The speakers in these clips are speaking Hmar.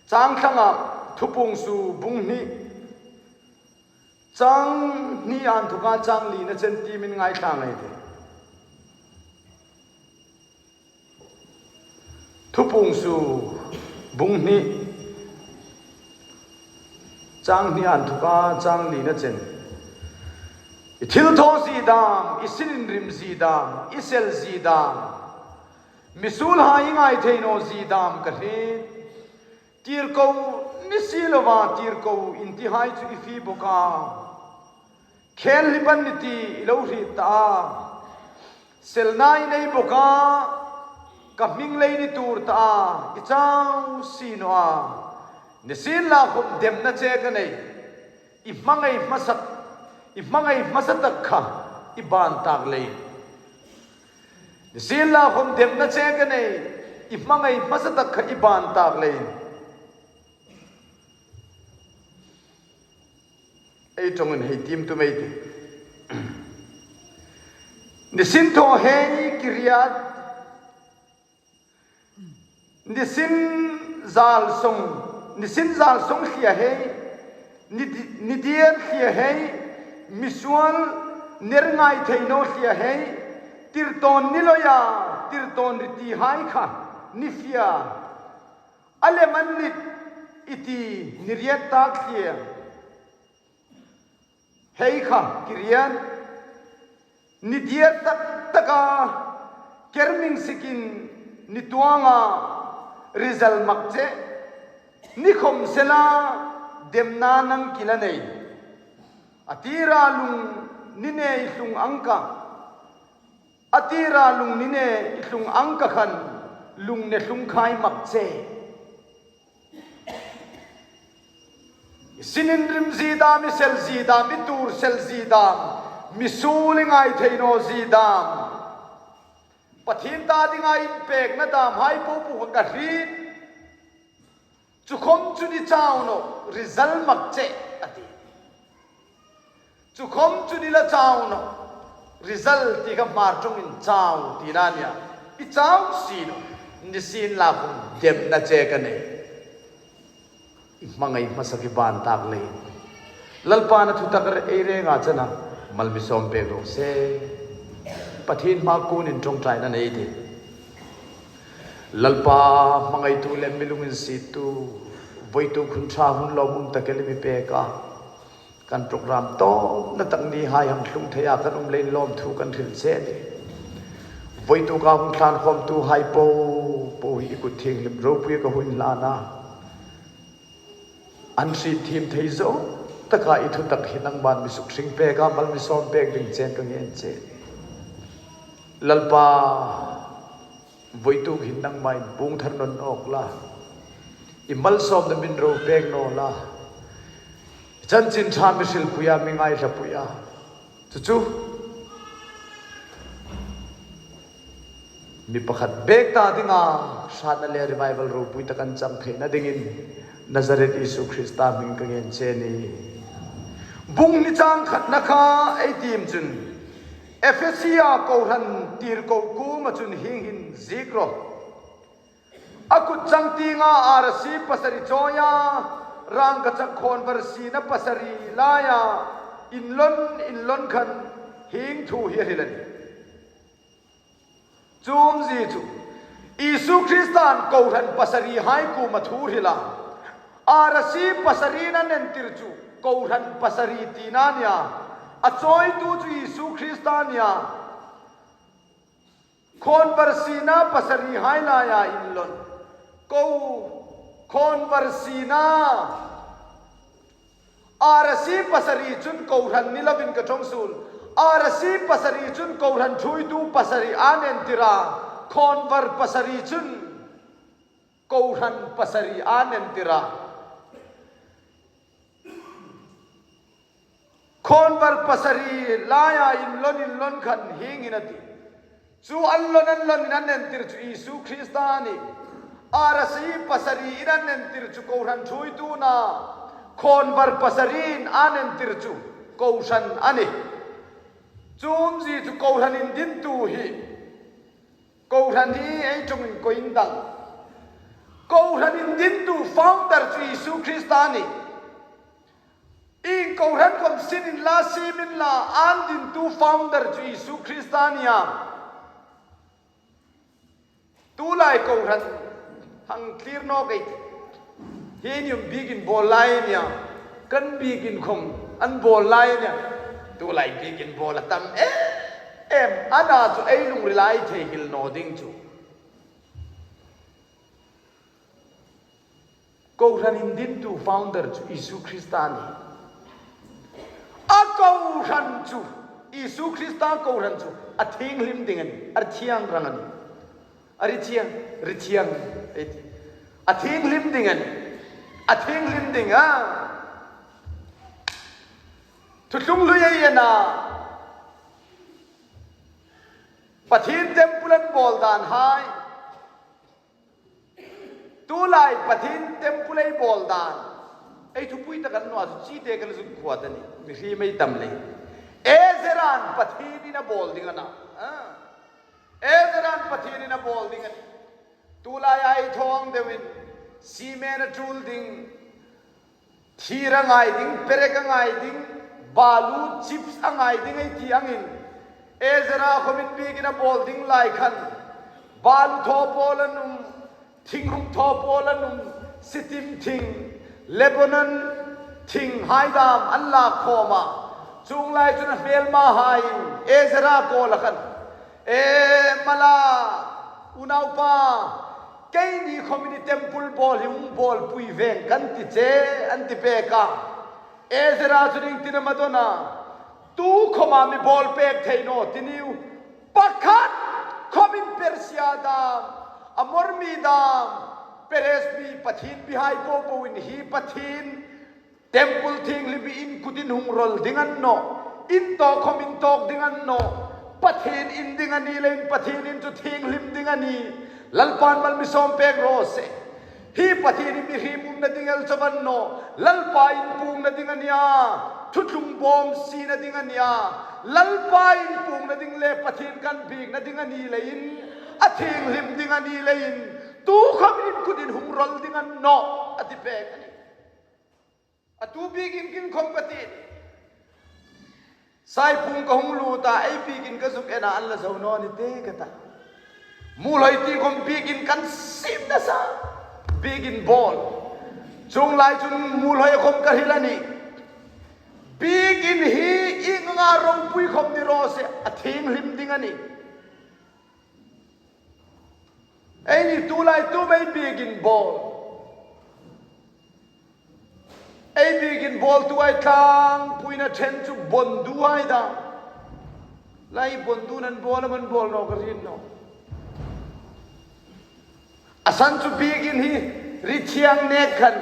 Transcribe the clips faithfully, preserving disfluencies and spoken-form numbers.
Chang thlanga Thupuong su bung hni, chang hni a inthoka chang lina chen tiem in ngaithla ngei ei tih. Thupuong su bung hni, chang hni a inthoka chang lina chen. I thilthaw zie dam, i sin inrim zie dam, i sel zie dam, misuolhai i ngai thei naw zie dam ka hriet. Tirko ni si lova, tirko intihai chu i fie bawk a. Khel hlipan ni ti i lo hriet ta a. Selna i nei bawk a, ka hming lei ni tuor ta a, i chau si naw a. Nisienlakhawm demna che ka nei. I hmangai hmasa, i hmangai hmasa tak kha i ban tak leiin. Nisienlakhawm demna che ka nei, i hmangai hmasa tak kha i ban tak leiin. Ei ṭawngin hei tiem tum ei tih. Nisin thaw hei kiriat, nisin zal sawng, nisin zal sawng hliah hei, ni di-, ni dier hliah hei, misuol ner ngai thei naw hliah hei, tirtawn ni loia, tirtawn ri tihai kha ni fia. A lem an nit i ti ni riet tak hliah hei kha kiriat, ni dier tak taka kerming sikin ni tuanga result mak che, ni khawm sela demna nang kila nei. A tira lung ni nei hlung ang ka, a tira lung ni nei hlung ang ka khan lung ne hlung khai mak che. I sin inrim zie dam, i sel zie dam, i tuor sel zie dam, misuol i ngai thei naw zie dam. Pathien ta dinga inpekna damhai po po ka hriet. Chu khawm chu ni chau naw, result mak che a ti. Chu khawm chu ni la chau naw, result ti kha Hmar ṭawngin chau tina a nih a. I chau si naw, nisienlakhawm demna che ka nei. I hmangai hmasa i ban tak leiin. Lalpan a thu tak ei renga chena mal mi sawm pek raw se. Pathien hmaa kunin ṭawngṭaina nei ei tih. Lalpa, hmangaitu le mi lunginsiettu, voituk hun ṭha hun lawmum tak el i mi pek a. Kan program tawpna tak nihai hang tlung theia kan um leiin lawmthu kan hril che a nih. Voituka hung tlan khawmtuhai po po hi i kut thienghlim ropui ka hung hlan a. An hrietthiem thei zo taka i thu tak hi nangman mi suk hring pek a, mal mi sawm pek ding chen ka ngen che a nih. Lalpa, voituk hin nangma inpuong thar nawn nawk la. I malsawmna min ro pek naw la. Chanchin ṭha mi hrilpuia, mi ngaithlapuia. Chu chu mi pakhat bek ta dinga hratna le revival ropui tak an chang theina dingin Nazareth Isu Krista hming ka ngen che a nih. Bung hni chang khatna kha ei tiem chun, Efesia kohran tirko kuoma chun hieng hin ziek rawh. A kut changtienga arasi pasari chawia, rangkachak khawnvar sina pasari laia inlawn inlawn khan hieng thu hi a hril a nih. Chu umzie chu Isu Kristan kohran pasarihai kuoma thu a hril a. Arasi pasariin an entir chu kohran pasari tina a nih a. A chawitu chu Isu Krista a nih a. Khawnvar sina pasarihai laia inlawn. Ko, khawnvar sina arasi pasari chun kohran ni lovin ka ṭawng suol. Arasi pasari chun kohran ṭhuoitu pasari an entir a. Khawnvar pasari chun kohran pasari an entir a. Khawnvar pasari laia inlawn inlawn khan hieng hin a tih. Chu an lawn an lawnin an entir chu Isu Krista a nih. Arasi pasariin an entir chu kohran ṭhuoitu a nih. Khawnvar pasariin an entir chu kohran a nih. Chu umzie chu kohran indintu hi. Kohran hi ei ṭawngin koi indang. Kohran indintu founder Isu Krista a nih. Ieng kohran khom sin inla, siem inla, an dintu founder chu Isu Krista a nih a. Tulai kohran hang thlir nawk ei tih. Hi ni um biekin bawl lai a nih a. Kan biekin khom an bawl lai a nih a. Tulai biekin bawl a tam em em. Ana chu ei lungrila ei theinghil naw ding chu. Kohran indintu founder chu Isu Krista a nih. A kohran chu, Isu Krista kohran chu a thienghlim ding a nih, a ri thiang rang a nih. A ri thiang, ri thiang, ei ti. A thienghlim ding a nih. A thienghlim ding a. Thuthlung hlui ei en a. Pathien temple an bawl dan hai. Tulai Pathien temple ei bawl dan. Ei thupui tak an naw a, chu chite kan zuk khuat a nih. Mihriem ei tam lei. Ezra'n Pathien in a bawl ding a na. Ah. Ezra'n Pathien in a bawl ding a nih. Tulai ei thawng deuin. Cement a tul ding. Thir a ngai ding, perek a ngai ding, balu chips a ngai ding ei ti angin. Ezra khomin biekin a bawl ding lai khan. Balu thaw pawl an um, thinghung thaw pawl an um, Sittim thing, Lebanon thing hai dam an lak khawm a. Chuong lai chun a hmêlmahaiin Ezra kuoma khan. E mala, unaupa, keini khomin i temple bawl hi hung bawlpui veng kan ti che, an ti pek a. Ezra chu ieng tin am a dawn a. Tu khoma mi bawl pek thei naw ti niu. Pakhat khomin Persia dam, Amor mi dam, Peres mi Pathien bihai po poin hi Pathien temple thienghlim hi in kutin hung rawl ding a ni nawh. In tawk khom in tawk ding a ni nawh. Pathien in ding a ni leiin Pathien in chu thienghlim ding a nih. Lalpan mal mi sawm pek raw se. Hi Pathien hi mihriem umna ding el chauh a ni nawh. Lalpa inpuongna ding a nih a. Thuthlung bawm siena ding a nih a. Lalpa inpuongna ding le Pathien kan biekna ding a ni leiin. A thienghlim ding a ni leiin. Tu khom in kutin hung rawl ding a ni nawh. A ti pek a nih. A tu biekin kin khom ka ti. Saipung ka hung lut a, ei biekin ka zuk en a, an la zo naw ni te ka ta. Muolhoi tieng khom biekin kan siem nasa. Biekin bawl. Chuong lai chun muolhoi khom ka hril a nih. Biekin hi ieng anga ropui khom ni raw se, a thienghlim ding a nih. Eini tulai tu mei biekin bawl. Ei biekin bawltuhai tlangpuina ṭhen chu bondu hai dam. Lai bondu nan bawl am an bawl naw ka hriet nawh. A san chu biekin hi ri thiang nek khan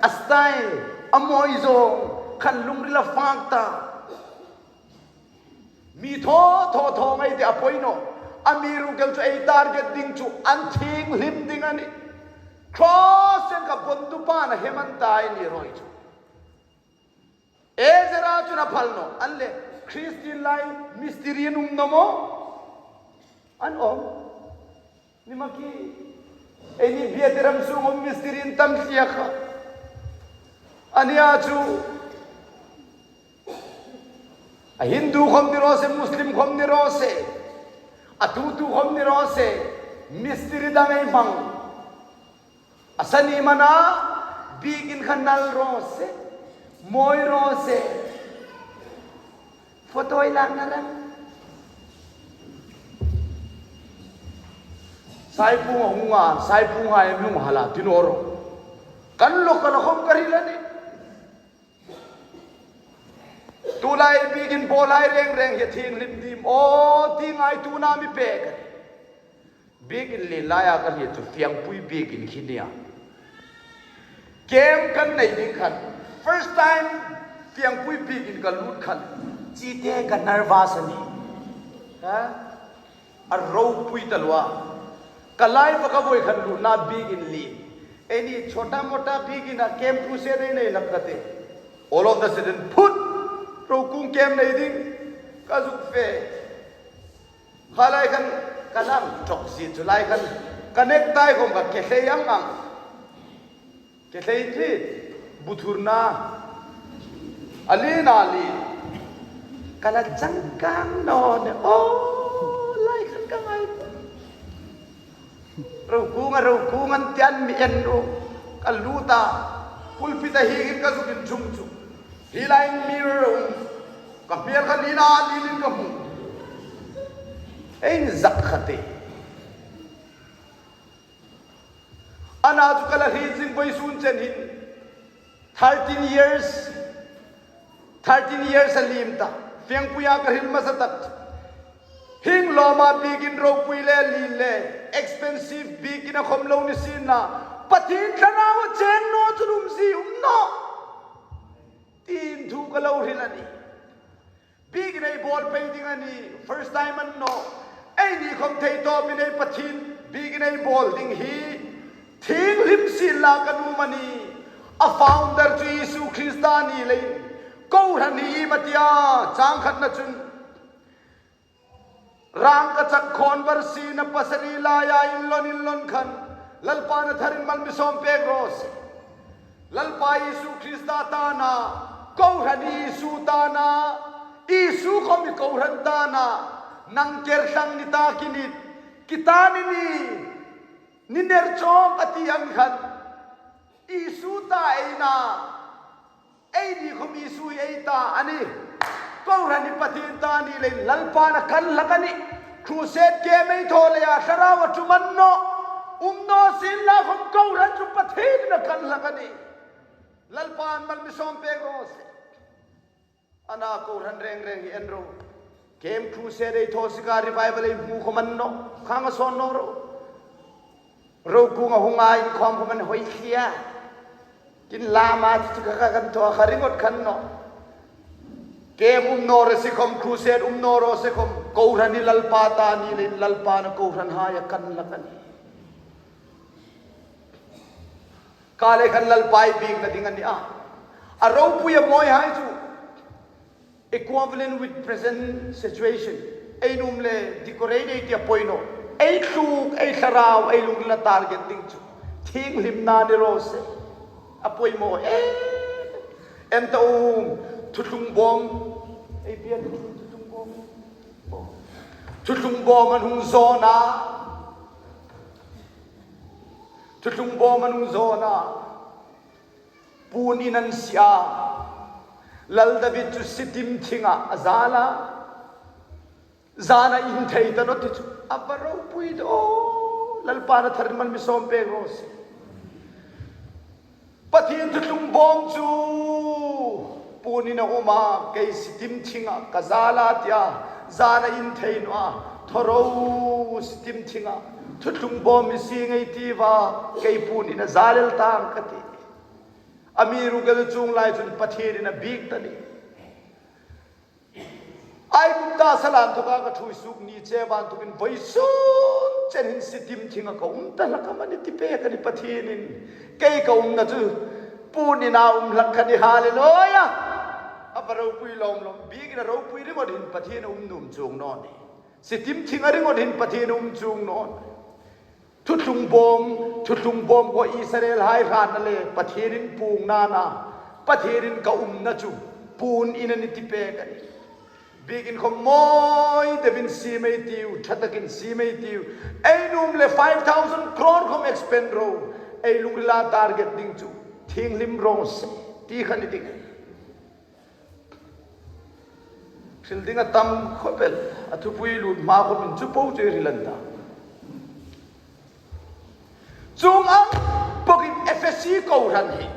a style a mawi zawng khan lungril a fak ta. Mi thaw thaw thaw ngai ti a poi naw. Amiruokchu ei target ding chu an thienghlim ding a nih. Cross-in ka bondu pa'n a hemang ta ei ni rawi chu. Ezra chun a phal naw. An le Christian lai mistiri an um naw maw? An um. Ni maki, eini biate ram sung um mistiri an tam hle kha. Ania chu, a Hindu khom ni raw se, Muslim khom ni raw se, a tu tu khom ni raw se, mistiri dang ei hmang. A sani mana, biekin kha nal raw se, mawi raw se. Photo ei lakna ram. Saipung a hung a, Saipung a em hung hala, tin aw ro. Kan lo ka lo khom ka hril a nih. Tulai biekin bawlhai reng reng hi thienghlim dim. Aw, ti ngaituona mi pek. Biekin lien laia ka hriet chu Fiangpui biekin khi nia. Camp kan nei ding khan, first time Fiangpui biekin ka lut khan, chite ka nervous a nih. Ha? A ropui ta lua. Ka life-a ka voi khan lutna biekin lien. Eini chhota mota biekin a camp crusade ei nei hlak ka ti. All of a sudden, phut! Rokung camp nei ding. Ka zuk fe. Kha lai khan ka lam ṭawk si chu lai khan ka necktie khom ka ke hlei ang ang. Ke hlei ti, buthurna. A lien a lien. Ka la changkang naw ni. Aw, lai khan ka ngai. Rokunga, rokunga an ti a, mi en ro. Ka lut a. Pulpit-a hieng hin ka zuk inchung chu. Hi laiin mirror a um. Ka hmel kha lien a lien in ka hmu. Ei inzak kha te. Ana chu ka la hriet zing vawisun chen hin. Thirteen years. Thirteen years a liem ta. Fiengpuia ka hril hmasa tak. Hieng lawma biekin ropui le lien le expensive biekin a khom lo ni sienla, Pathien Thlarau a cheng naw chu umzie um nawh. Tiin thu ka lo hril a nih. Biekin ei bawl pei ding a nih, first time a ni nawh. Eini khom thei tawpin ei Pathien biekin ei bawl ding hi thienghlim sienla ka nuom a nih. A founder chu Isu Krista ni leiin kohran hi iem a tia, chang khatna chun, rangkachak khawnvar sina pasari laia inlawn inlawn khan Lalpan a tharin mal mi sawm pek raw se. Lalpa Isu Krista ta a na, kohran Isu ta a na, Isu khom hi kohran ta a na, nang ker thlang ni ta ki ni, ki ta ni ni, ni ner chawk a ti ang khan, Isu ta ei na, eini khom Isu ei ta a nih. Kohran hi Pathien ta ni leiin Lalpan a kan hlak a nih. Crusade camp ei thaw leia Thlarau a ṭum a ni nawh. Um naw sienla khom kohran chu Pathienin a kan hlak a nih. Lalpan mal mi sawm pek raw se. Ana kohran reng reng hi en ro. Camp crusade ei thaw sika revival ei hmu khom a ni nawh. Khang a sawn naw ro. Rokunga hunga inkhawm khom an hoi thia. Kin lama chu ka ka kan thaw kha ringawt khan nawh. Camp um naw raw se khom, crusade um naw raw se khom, kohran hi Lalpa ta ni leiin Lalpan a kohranhai a kan hlak a nih. Ka le khan Lalpa ei biekna ding a nih a. A ropui a mawihai chu equivalent with present situation. Ei nuom le decorate ei ti a poi nawh. Ei thluk, ei thlarau, ei lungrila target ding chu thienghlimna ni raw se. A poimaw e. En ta um, thuthlung bawm. Ei pian thuthlung bawm. Thuthlung bawm an hung zawn a. Thuthlung bawm an hung zawn a. Puon in an sie a. Lal David chu Sittim thinga a zal a. Zana in thei ta naw ti chu a va ropui de aw. Lalpan a tharin mal mi sawm pek raw se. Pathien thuthlung bawm chu puon ina um a, kei Sittim thinga ka zal a tia, zana in thei naw a, thaw ro Sittim thinga, thuthlung bawm mi sie ngei ti va, kei puon ina zal el tang ka ti. Amiruokchu chuong lai chun Pathienin a biek ta ni. Aigupta sal inthoka ka ṭhuoi suok ni che van inthokin vawisun chen hin Sittim thinga ka um ta hlak am a ni ti pek a ni Pathienin. Kei ka umna chu puon ina um hlak ka ni, hallelujah. A va ropui lawm lawm, biekina ropui ringawt hin Pathien a um nuom chuong naw ni. Sittim thinga ringawt hin Pathien a um chuong naw ni. Thuthlung bawm, thuthlung bawm kha Israelhai hratna le Pathienin puongna a na, Pathienin ka umna chu puon ina ni ti pek a ni. Biekin khom mawi deuin siem ei tiu, ṭha takin siem ei tiu. Ei nuom le five thousand crore khom expend ro. Ei lungrila target ding chu thienghlim raw se ti kha ni ding. Hril ding a tam khawp el, a thupui lut hma khawmin chu po chu ei hril an ta. Chuong ang bawkin Efesi kohran hi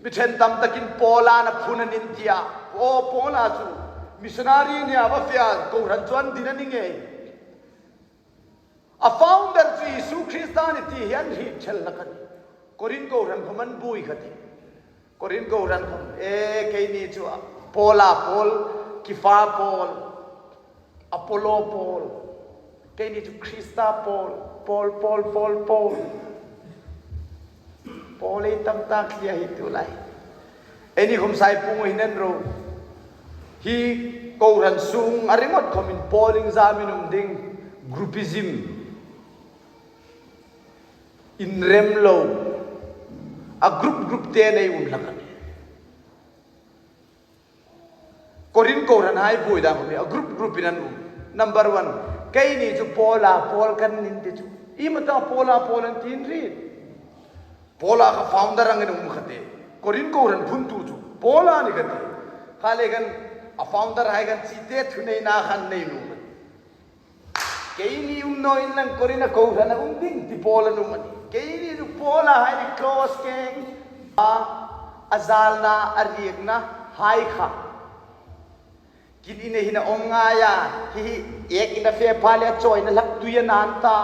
mi ṭhen tam takin Paula'n a phun a nih an ti a. Aw, Paula chu missionary-in a va fe a, kohran chu an din a ni ngei. A founder chu Isu Krista a nih ti hi an hriet ṭhel hlak a nih. Korin kohran khom an buoi kha ti. Korin kohran khom, e, keini chu Paula Paul, Kefa Paul, Apollo Paul, keini chu Krista Paul, Paul, Paul, Paul, Paul. Paul ei tam tak hle hi tu lai. Eini khom Saipung hin en ro. Hi kohran sung a ringawt khomin Paul iengzam in um ding, groupism, inrem lo, A group group te nei um hlak a nih. Korin kohranhai buoi dam a mi, a group group in an um. Number one, keini chu Paula pawl kan nih ti chu. Iem a ta Paula pawl an ti hrim? Paula kha founder angin um kha te. Korin kohran phuntu chu Paula a ni kha te. Kha le khan a founder hai khan chite thuneina khan nei nuom. Keini um naw inla Korin a kohran a um ding ti Paula an um a nih. Keini chu Paula hai ni close gang. A, a zalna, a riekna hai kha. Kin in hin a um ngai a, hi hi ek in a fe pha le a chawina hlak tui a nan ta.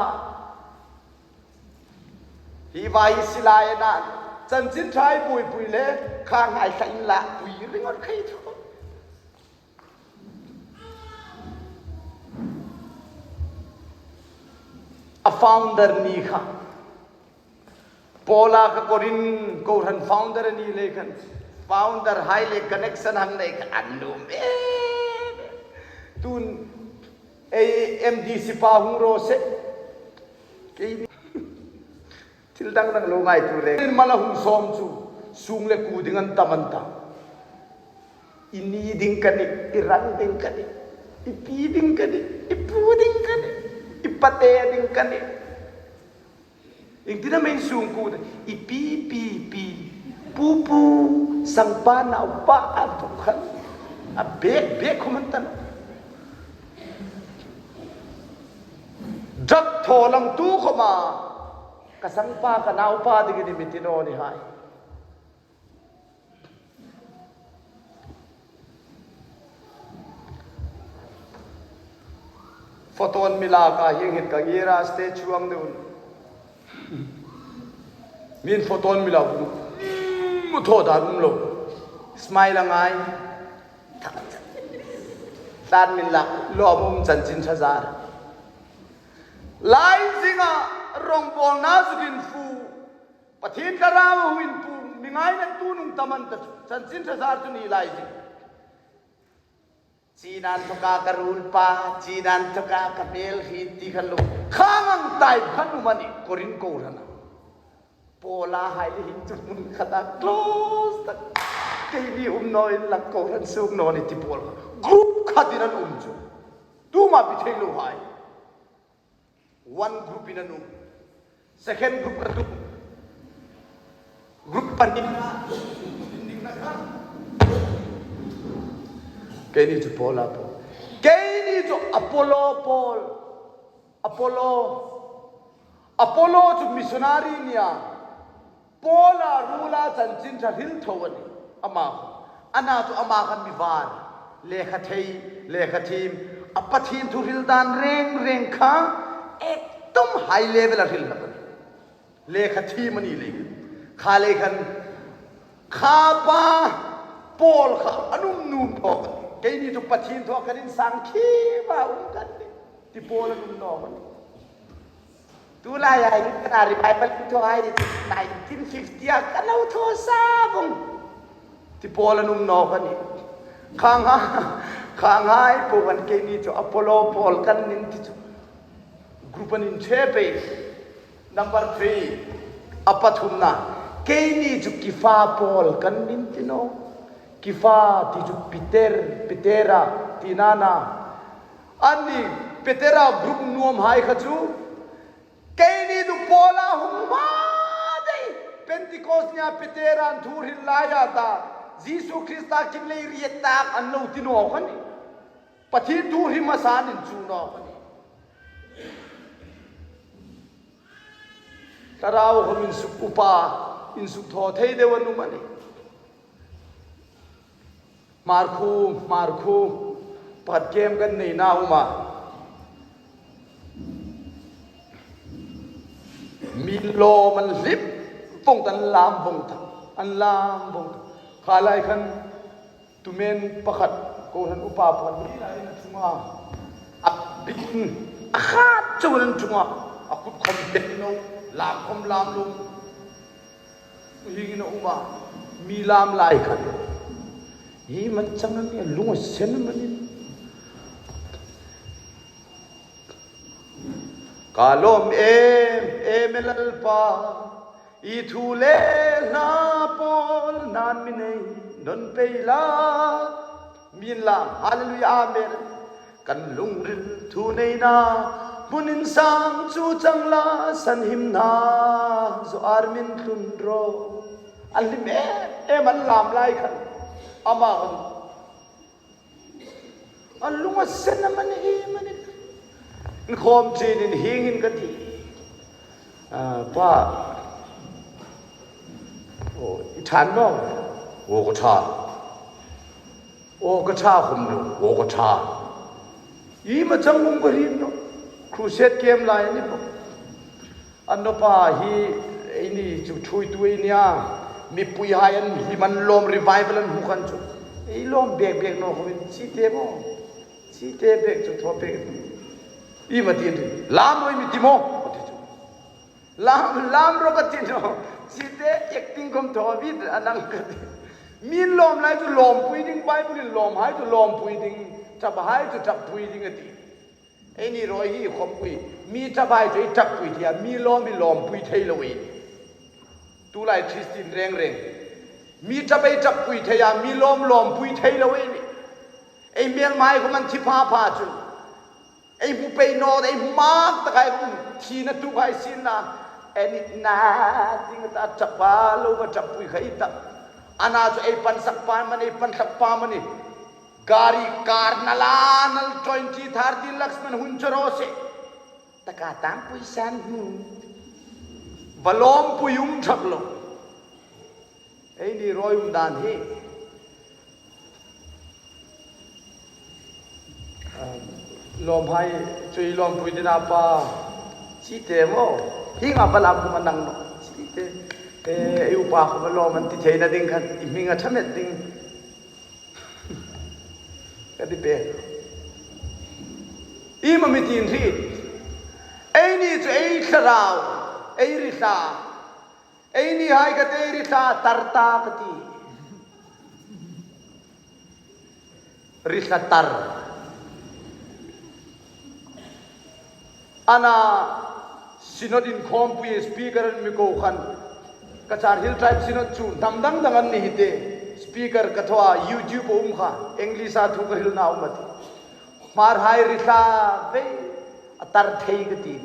Hi vai hi silai a nan. Chanchin Ṭha buoipui le, kha ngai kha in la pui ringawt khai tho. A founder ni kha. Paula kha Korin kohran founder a ni le khan. Founder hai le connection hang nei kha an nuom e. Tun ei M D C pa hung raw se. Keini. Thil dang dang lo ngaituo le. Mal a hung sawm chu, sung le kuo ding an tam an ta. I ni ding ka nih, i ran ding ka nih, i pi ding ka nih, i pu ding ka nih, i pate ding ka nih. Iengtin am ei sung kuo ding, i pi, pi, pi, pu, pu, sangpa, naupa, a tuk khan. A bek, bek khawm an ta. Drug thaw lang tu khawma. Ka sangpa, ka naupa dingin i mi ti naw ni hai. Photo an mi lak a, hieng hin ka ngira stage chuong dun. Min photo an mi lak. Mu thaw dan um lo. Smile a ngai. Tlan min lak. Lawm um chanchin ṭha zar. Lai zinga rongbawlna zukin fu. Pathien Thlarau hung inpuong, mi ngaina tu nung tam an ta chu, chanchin ṭha zar chu ni lai zing. Chinan thoka ka ruolpa, chinan thoka ka hmel hi ti khan lo. Khang ang tai khan um a nih, Korin kohran a. Paula hai le hin chu hmun khata close tak. Keini um naw inla kohran suok naw ni ti pawl. Group khatin an um chu. Tuma pi thei lo hai. One group in an um. Second group ka tu. Group panin. Keini chu Paula pawl. Keini chu Apollo pawl. Apollo. Apollo chu missionary a nih a. Paula ruola chanchin ṭha hril tho a nih. Ama. Ana chu ama khan mi var. Lekha thei, lekha thiem. A Pathien thu hril dan reng reng kha. Ekdom high level a hril hlak a nih. Lekha thiem a ni le. Kha le khan. Kha pa. Paul kha. An um nuom thaw. Keini chu Pathien thu kan insang khi ma um kan nih. Ti Paul an um naw kan nih. Tulai a hi kan revival tu hai ni nineteen fifty a kan lo thaw sa vong. Ti Paul an um naw kan nih. Khang ha, khang hai po kan keini chu Apollo pawl kan nih ti chu. Group an inche pei. Number three. A pathumna. Keini chu Kefa pawl kan nih ti naw. Kefa ti chu Peter, Petera, ti nana. Ani Petera group nuom hai kha chu. Keini chu Paula hung hma dei. Pentecost nia Petera an thu hril lai a ta. Jesu Krista kin lei riet tak an lo ti naw kan nih. Pathien thu hi hmasa an inchu naw kan nih. Thlarau khawm insuk upa, insuk thaw thei deu an um a nih. Hmarkhu, hmarkhu, pakhat kem kan neina um a. Mi lawm an hlip vong ta, an lam vong ta, an lam vong ta. Kha lai khan tumen pakhat, kohran upa pakhat, mi lai an ṭhung a. A bikin, a khat chauh an ṭhung a. A kut khawm dek naw, lam khawm lam lo. Hieng hin a um a, mi lam lai khan. Hi man chang a mi a lung a sen a manin. Ka lawm em em e Lalpa, I thu le hla pawl nan mi nei nawn pei la. Min lam, hallelujah, amen. Kan lungril thuneina hmun insang chu chang la, sanhimna zo ar min tlun ro. An hlim em em an lam lai khan. Ama khan a lung a sen a mani hi mani. Inkhawm chin in hieng hin ka ti. A, pa. O, i ṭha naw? O, ka ṭha. O, ka ṭha khawm naw? O, ka ṭha. I ma chang um ka ring naw. Crusade kem lai ni bo. An nawpa hi eini chu ṭhuoitu ei nia. Mipuihai an hlim an lawm, revival an hmu khan chu. Ei lawm bek bek naw khawmin, chite maw. Chite bek chu thaw bek. I ma ti ri. Lam ro i mi ti maw. Ka ti chu. Lam, lam ro ka ti naw. Chite acting khawm thaw bit a nang ka ti. Min lawm lai chu lawmpui ding, Bible in lawmhai chu lawmpui ding, ṭaphai chu ṭappui ding a ti. Eini ruoi hi khawmpui, mi ṭaphai chu ei ṭappui thei a, mi lawm hi lawmpui thei lo ei. Tulai Christian reng reng. Mi ṭap ei ṭappui thei a, mi lawm lawmpui thei lo ei ni. Ei hmel mai khawm an thi pha pha chun. Ei hmu pei naw, ei hmu mak tak hai khawm thina tukhai sin na. Ei ni na ding ta ṭap a lo va ṭappui khai ta. Ana chu ei pansak pa mani, ei pansak pa mani. Gari car nal a nal twenty, thirty lakhs man hun choro se. Taka tang pui san hu. Va lawmpui um ṭhak lo. Eini ruoi um dan hi. Um, lawmhai chu ei lawmpui ding a pa. Chite maw. Hieng a pa lam khawm a nang naw. Chite. E, ei upa khawm a lawm an ti theina ding khan. I hming a ṭha met ding. Ka ti pek. I ma mi tin hriet. Eini chu ei thlarau, ei ri thla. Einihai ka ti, ei ri thla tar ta ka ti. Ri thla tar. Ana Synod inkhawmpui speaker an mi ko khan. Cachar Hill Tribe Synod chu hnam dang dang an ni hi te. Speaker ka thaw a, YouTube a um kha. English a thu ka hril na um a ti. Hmarhai ri thla vei a tar thei ka ti.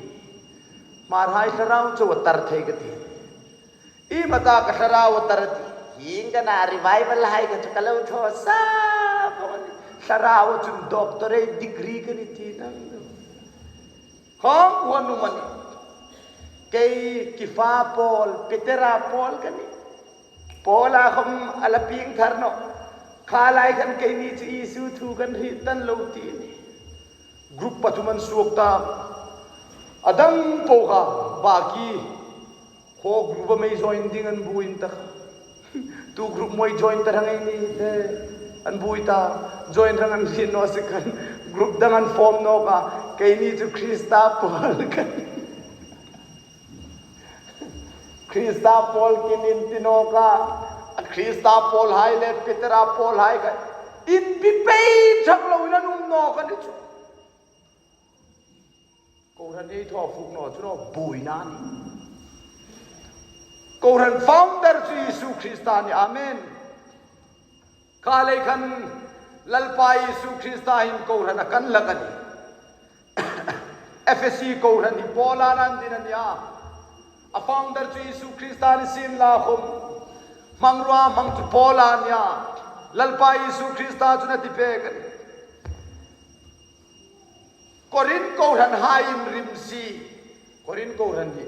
Hmarhai thlarau chu a tar thei ka ti. I ma ta ka thlarau a tar a ti. Hieng ka na revival hai ka chu ka lo thaw sa. Thlarau chun doctorate degree ka ni ti nang. Khawm huon um a ni. Kei Kefa pawl, Petera pawl ka ni. Paula khawm a la pieng thar naw. Kha lai khan keini chu Isu thu kan hriet dan lo ti ni. Group pathum an suok ta. A dang po kha, baki. Khaw group a mei join ding an buoi ta. Tu group mawi join ta rang ei ni te. An buoi ta. Join rang an hriet naw si khan. Group dang an form nawk a. Keini chu Krista pawl kan. Krista pawl kan inti nawk a. A Krista pawlhai le Petera pawlhai kha. Inbi pei ṭhak loin an um nawk a ni chu. Kohran ei thaw fuk naw chu naw buoina ni. Kohran founder chu Isu Krista ni. Amen. Kha lei khan Lalpa Isu Krista hin kohran a kan hlak a ni. Efesi kohran hi Paula an din a nia. A founder chu Isu Krista ni sien la khawm. Hmangruo hmang chu Paula a nia. Lalpa Isu Krista chun a ti pek a ni. Korin kohranhai inrim si. Korin kohran hi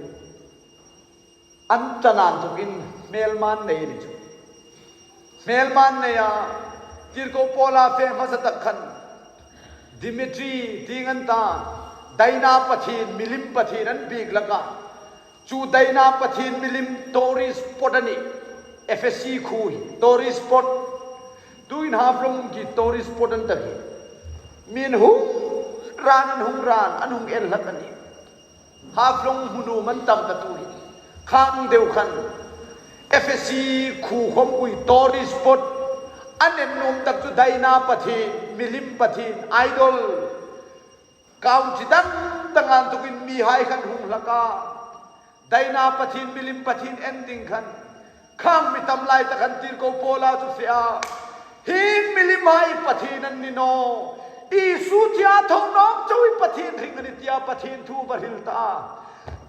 an ṭan a inthokin hmelma an nei a ni chu. Hmelma an nei a, tirko Paula fe hmasa tak khan Dimitri tieng an ta, Diana pathien, milim pathien an biek hlak a. Chu Diana pathien milim tourist spot a nih. Efesi khuo hi tourist spot. Tuhin Haflong ki tourist spot an ta hi. Mi an hung ran, an hung ran, an hung en hlak a nih. Haflong hmu nuom an tam ta tu hi. Khang deu khan Efesi khuo khawmpui tourist spot. An en nuom tak chu Diana pathien, milim pathien, idol. Kha chi dang dang a inthokin mihai khan hung hlak a. Daina Pathien, milim Pathien en ding khan, khang mi tam lai tak khan tirko Paula chu fe a, hi milimhai pathien an ni naw. Isu thi a tho nawk chauh hi Pathien ring a nih tia Pathien thu va hril ta a.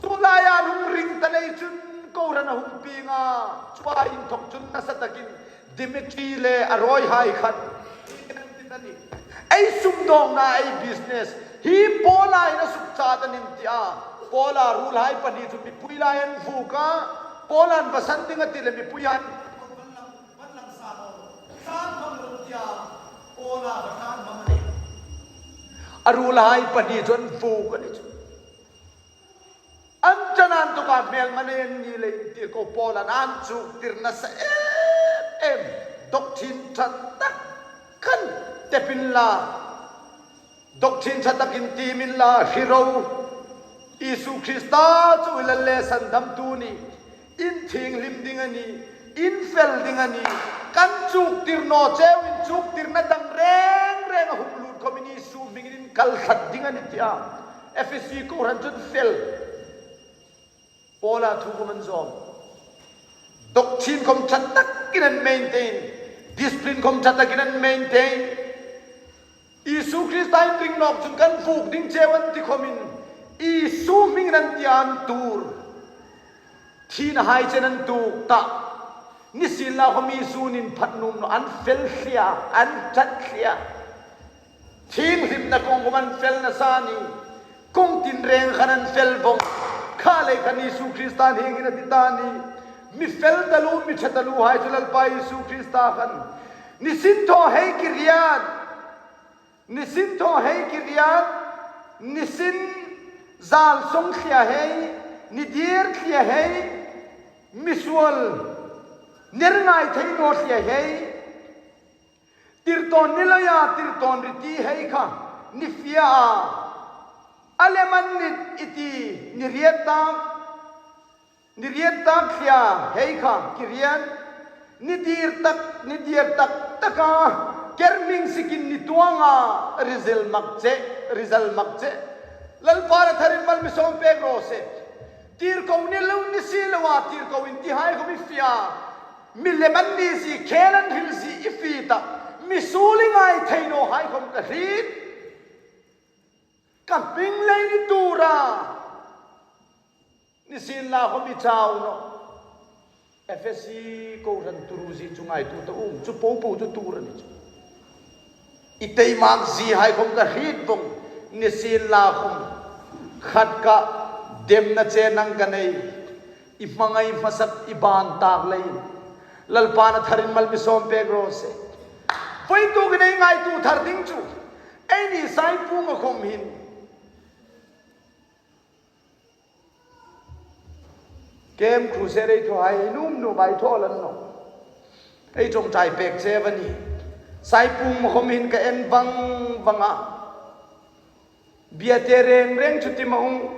Chu laia an hung ring ta lei chun kohran a hung pieng a. Chua inthok chun nasa takin Dimitri le a ruolhai khan, ei sumdawngna, ei business hi Paula hin a sukchat a nih tia, Paula ruolhai pahni chu mipui lai an vuok a. Paula'n va san ding a ti le mipuihai, a ruolhai pahni chu an vuok a ni chu. An chan an tuka hmelma nei an ni leiin tirko Paula'n an chuktir nasa em em, doctrine ṭha tak khan tepin la, doctrine ṭha takin tiemin la, hre ro. Isu Krista chu i Lal le Sandamtu a nih. In thienghlim ding a nih. In fel ding a nih. Kan chuktir naw cheu, inchuktirna dang reng reng a hung lut khawmin Isu hmingin in kal thlat ding a nih tia Efesi kohran chun fel. Paula thu khawm an zawm. Doctrine khawm ṭha takin an maintain. Discipline khawm ṭha takin an maintain. Isu Krista in ring nawk chun kan vuok ding cheu an ti khawmin, Isu hmingin an tia an tuor. Thinahai chen an tuok ta. Nisienlakhawm Isu'n inphat nuom naw, an fel thlieh, an ṭhat thlieh. Thienghlimna kawng khawm an fel nasa a nih. Kawng tinreng khan an fel vong. Kha lei khan Isu Krista'n hieng hin a ti ta a nih. Mi fel taluo, mi ṭha taluohai chu Lalpa Isu Krista khan. Nisin thaw hei kiriet. Nisin thaw hei kiriet. Nisin zal song thlieh hei. Ni dier thlieh hei. Misuol ner ngai thei naw thlieh hei. Tirtawn ni loia, tirtawn ri ti hei kha ni fie a. A lem an ni i ti, ni riet tak, ni riet tak thlieh hei kha kiriet. Ni dier tak, ni dier tak taka kerming sikin ni tuong a, result mak che, result mak che. Lalpa'n a tharin mal mi sawm pek raw se. Tirko ni lo, ni si loa tirko in tihai khawm i fie a. Mi lem an ni zie, khel an hril zie i fie ta. Misuol i ngai thei nawhai khawm ka hriet. Ka hming lei ni tuor a. Nisienlakhawm i chau naw. Efesi kohran tuor zie chu ngaituo ta u, chu popo chu tuor a ni chu. I taimak ziehai khawm ka hriet vong, nisienlakhawm khat ka demna che nang ka nei, i hmangai hmasak i ban tak leiin. Lalpa'n a tharin mal mi sawm pek raw se. Voitukin ei ngaituo thar ding chu, eini Saipunga khawm hin Camp Crusade ei thawhai hi nuom nuom ei thaw lan naw. Ei ṭawngṭai pek che a nih. Saipunga khawm hin ka en vang vang a. Biate reng reng chu ti ma u.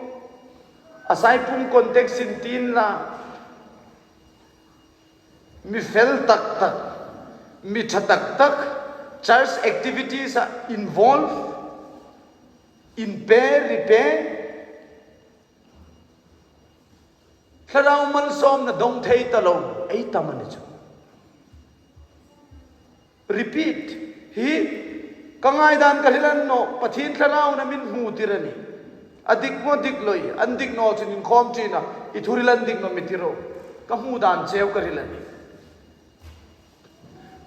A Saipung context-in tiin la. Mi fel tak tak, mi ṭha tak tak, church activities-a involve, inpe, ripe, Thlarau malsawmna dong thei ta lo ei tam a ni chu. Repeat. Hi ka ngaidan ka hril a ni naw, Pathien Thlaraua min hmu tir a nih. A dik maw, dik lo, an dik naw chun inkhawm ṭhin a, i thuhril an dik naw mi ti ro. Ka hmu dan cheu ka hril a nih.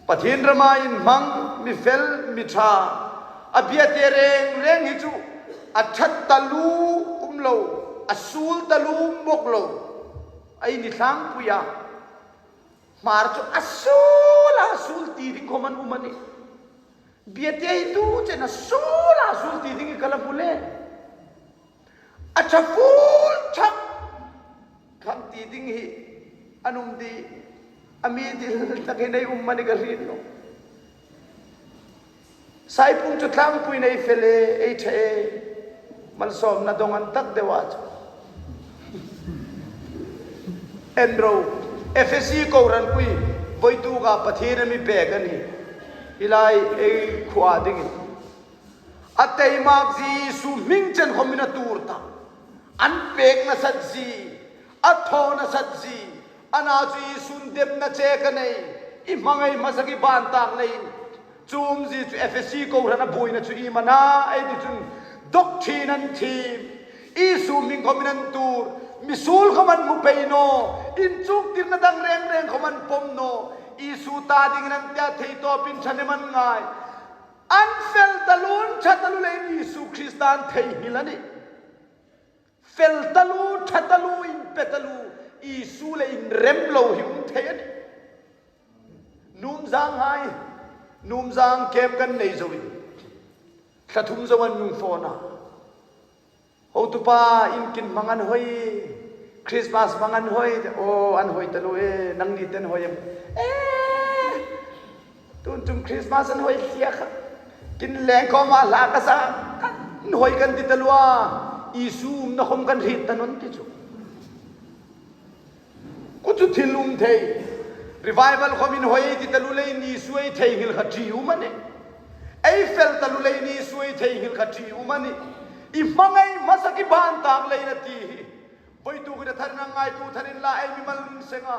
Pathien rama inhmang, mi fel, mi ṭha, a biate reng reng hi chu a ṭhat taluo um lo, a suol taluo um bawk lo. Ei ni tlangpui a. Hmar chu a suol a suol ti ding khawm an um a nih. Biate hi tu chen a suol a suol ti ding hi ka la hmu le. A ṭha full ṭhak khang ti ding hi an um di, a mi dil tak hi nei um mani ka hriet naw. Saipung chu tlangpui nei fel e, ei ṭha e, malsawmna dong an tak deu a chu. En ro, Efesi kohranpui, voituka Pathien a mi pek a nih. Hi lai ei khuo dingin. A taimak zie Isu hming chen khawmin a tuor ta. An pek nasat zie, A thaw nasat zie, a na chu Isun demna chek a nei, i hmangai hmasak i ban tak leiin. Chu umzie chu Efesi kohran a buoina chu iem a na ei ti chun, doctrine an thiem, Isu hming khawmin an tuor, misuol khawm an hmu pei naw, inchuktirna dang reng reng khawm an pawm naw, Isu ta dingin an tia thei tawpin ṭhahnem an ngai. An fel taluo, an ṭha taluo leiin Isu Krista an theinghil a nih. Fel taluo, ṭha taluo, inpe taluo, Isu le inrem lo hi um thei a nih. Numzang hai, Numzang kem kan nei zoin, thla thum zo an nung fawna. Hotupa, in kin hmang an hoi, Christmas hmang an hoi, aw, an hoi taluo e, nangni ten hoi am? E, tun tum Christmas an hoi sia kha. Kin leng khawma hla ka sa, kan hoi kan ti taluo a, Isu umna khawm kan hriet ta naw ti chu. Kha chu thil um thei. Revival khawmin hoi ti taluo leiin Isu ei theinghil kha ṭi um a nih. Ei fel taluo leiin Isu ei theinghil kha ṭi um a nih. I hmangai hmasak i ban tak leiin a ti hi. Voituk hin a tharin a ngaituo tharin la ei mimal nun senga.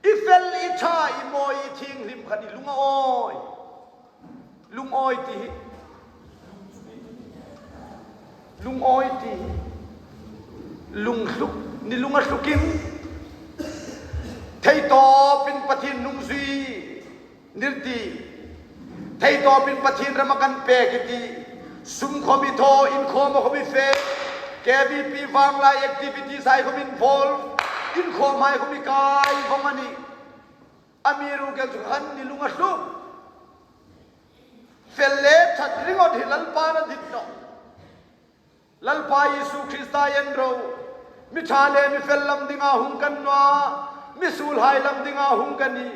I fel, i ṭha, i mawi, i thienghlim khan i lung a awi. Lungawi ti hi. Lungawi ti hi. Lunghluk, ni lung a hlukin. Theitawpin Pathien nungzui. Nir ti. Theitawpin Pathien rama kan pek i ti. Sum khawm i thaw, in khawm khawm i fe. K B P vanglai activities hai khawm involve. In khawm hai khawm i kai vong a nih. Amiruokchu khan ni lung a hluk. Fel le ṭhat ringawt hi Lalpan a dit nawh. Lalpa Isu Krista en ro. Mi ṭha le mi fel lam dinga hung kan naw a. Misuolhai lam dinga hung kan nih.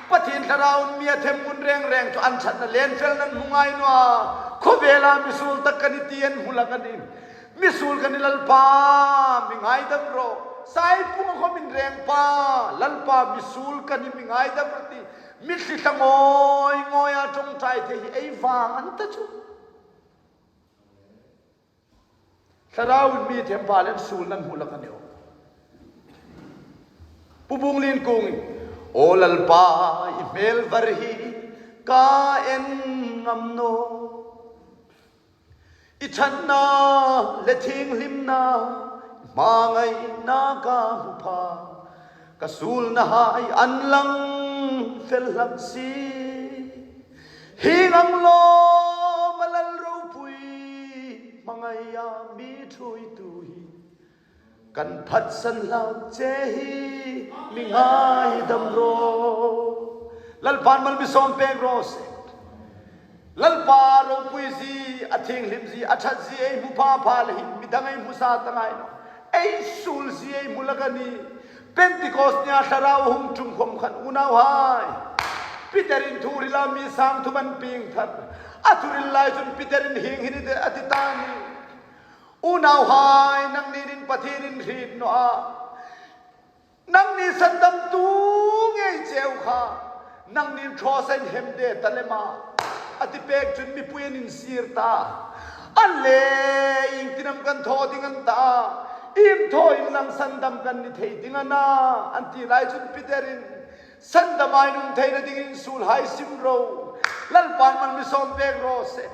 Pathien Thlarauin mi a them ngun reng reng chu an ṭhatna le an felna an hmu ngai naw a. Khawvela misuol tak kan nih ti an hmu hlak a nih. Misuol kan nih Lalpa, mi ngaidam ro. Saipunga khawm inrengpa, Lalpa misuol kan nih mi ngaidam ro ti. Mitthli thla ngawi ngawi a ṭawngṭai thei hi ei vang an ta chu. Thlarauin mi thempa le an suolna an hmu hlak a nih aw. Pu Bunglien Kungin, aw Lalpa, i hmel var hi ka en ngam naw. I ṭhatna le thienghlimna, hmangaina ka hmu pha. Ka suolnahai an lang fel hlak si. Hieng ang lawma Lal ropui, hmangaia mi ṭhuoitu hi. Kan phatsan hlak che hi mi ngaidam ro. Lalpan mal mi sawm pek raw se. Lalpa ropuizie, a thienghlimzie, a ṭhatzie ei hmu pha pha le hin midang ei hmu sa ta ngai naw. Ei suolzie ei hmu hlak a nih. Pentecost nia Thlarau hung ṭum khawm khan unauhai. Peterin thu hrila mi sang thum an pieng thar. A thu hril lai chun Peterin hieng hin a ti ta a nih. Unauhai, nangnin Pathienin hriet naw a. Nangni sandamtu ngei cheu kha. Nangnin cross-a in hem de ta lem a. A ti pek chun mipui an insir ta. A le, ieng tin am kan thaw ding an ta. Iem thawin lang sandam kan ni thei ding a na. An ti lai chun Peterin, sandam ei um theina dingin suolhai sim ro. Lalpan mal mi sawm pek raw se.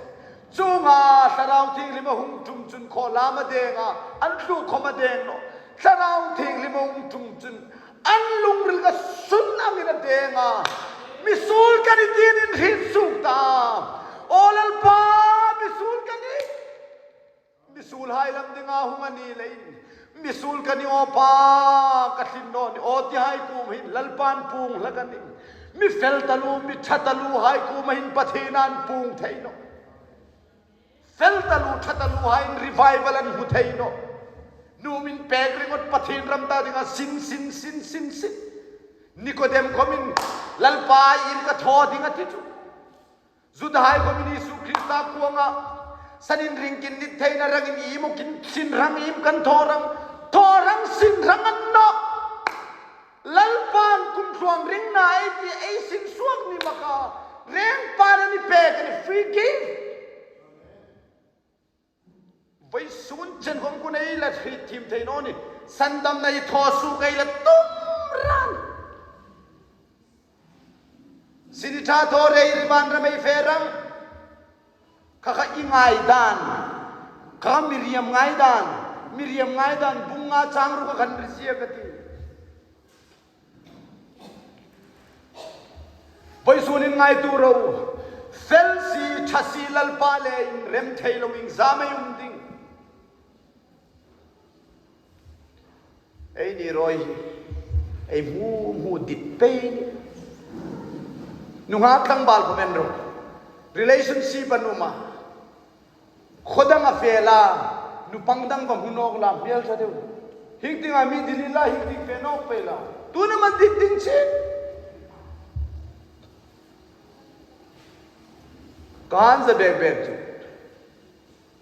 Chuonga Thlarau Thienghlim a hung ṭum chun khaw lam a deng a, an tlu khawm a deng nawh. Thlarau Thienghlim a hung ṭum chun an lungril ka sun angin a deng a. Misuol ka nih tiin inhriet suok ta. Aw Lalpa, misuol ka nih. Misuolhai lam dinga hung a ni leiin, misuol ka nih aw Pa, ka tling naw nih aw tihai kuoma hin Lalpan puong hlak a nih. Mi fel taluo, mi ṭha taluohai kuoma hin Pathien an puong thei nawh. Fel taluo, ṭha taluohaiin revival an hmu thei nawh. Nuom inpek ringawt Pathien ram ta dinga sin, sin, sin, sin, sin. Nikodem khawmin, Lalpa, iem ka thaw ding a ti chu. Judahai khawmin Isu Krista kuoma san inring kin nit theina rangin iem kin sin rang iem kan thaw rang, thaw rang sin rang a ni nawh. Lalpan kum tluang ringna ei ti ei sin suok ni maka, rengpa a ni pek a nih, free gift. Vawisun chen khawm kuoma ei la hriet thiem thei naw nih. Sandamna i thaw suok ei la tum ran. Sin i ṭha thaw rei ri van ram ei fe ram. Kha kha i ngaidan. Kha Miriam ngaidan. Miriam ngaidan bung nga chang ruk khan ri sia ka ti. Vawisun in ngaituo ro. Fel si ṭha si Lalpa le inrem thei lo iengzam ei um ding. Eini ruok hi ei hmu hmu dit pei ni. Nunghak tlangval khom en ro. Relationship an um a. Khaw dang a fe la, nu pang dang va hmu nawk la, hmel ṭha deu. Hieng tienga mi dil la, hieng tieng fe nawk pei la. Tuna man dit ding chie. Kan za bek bek chu.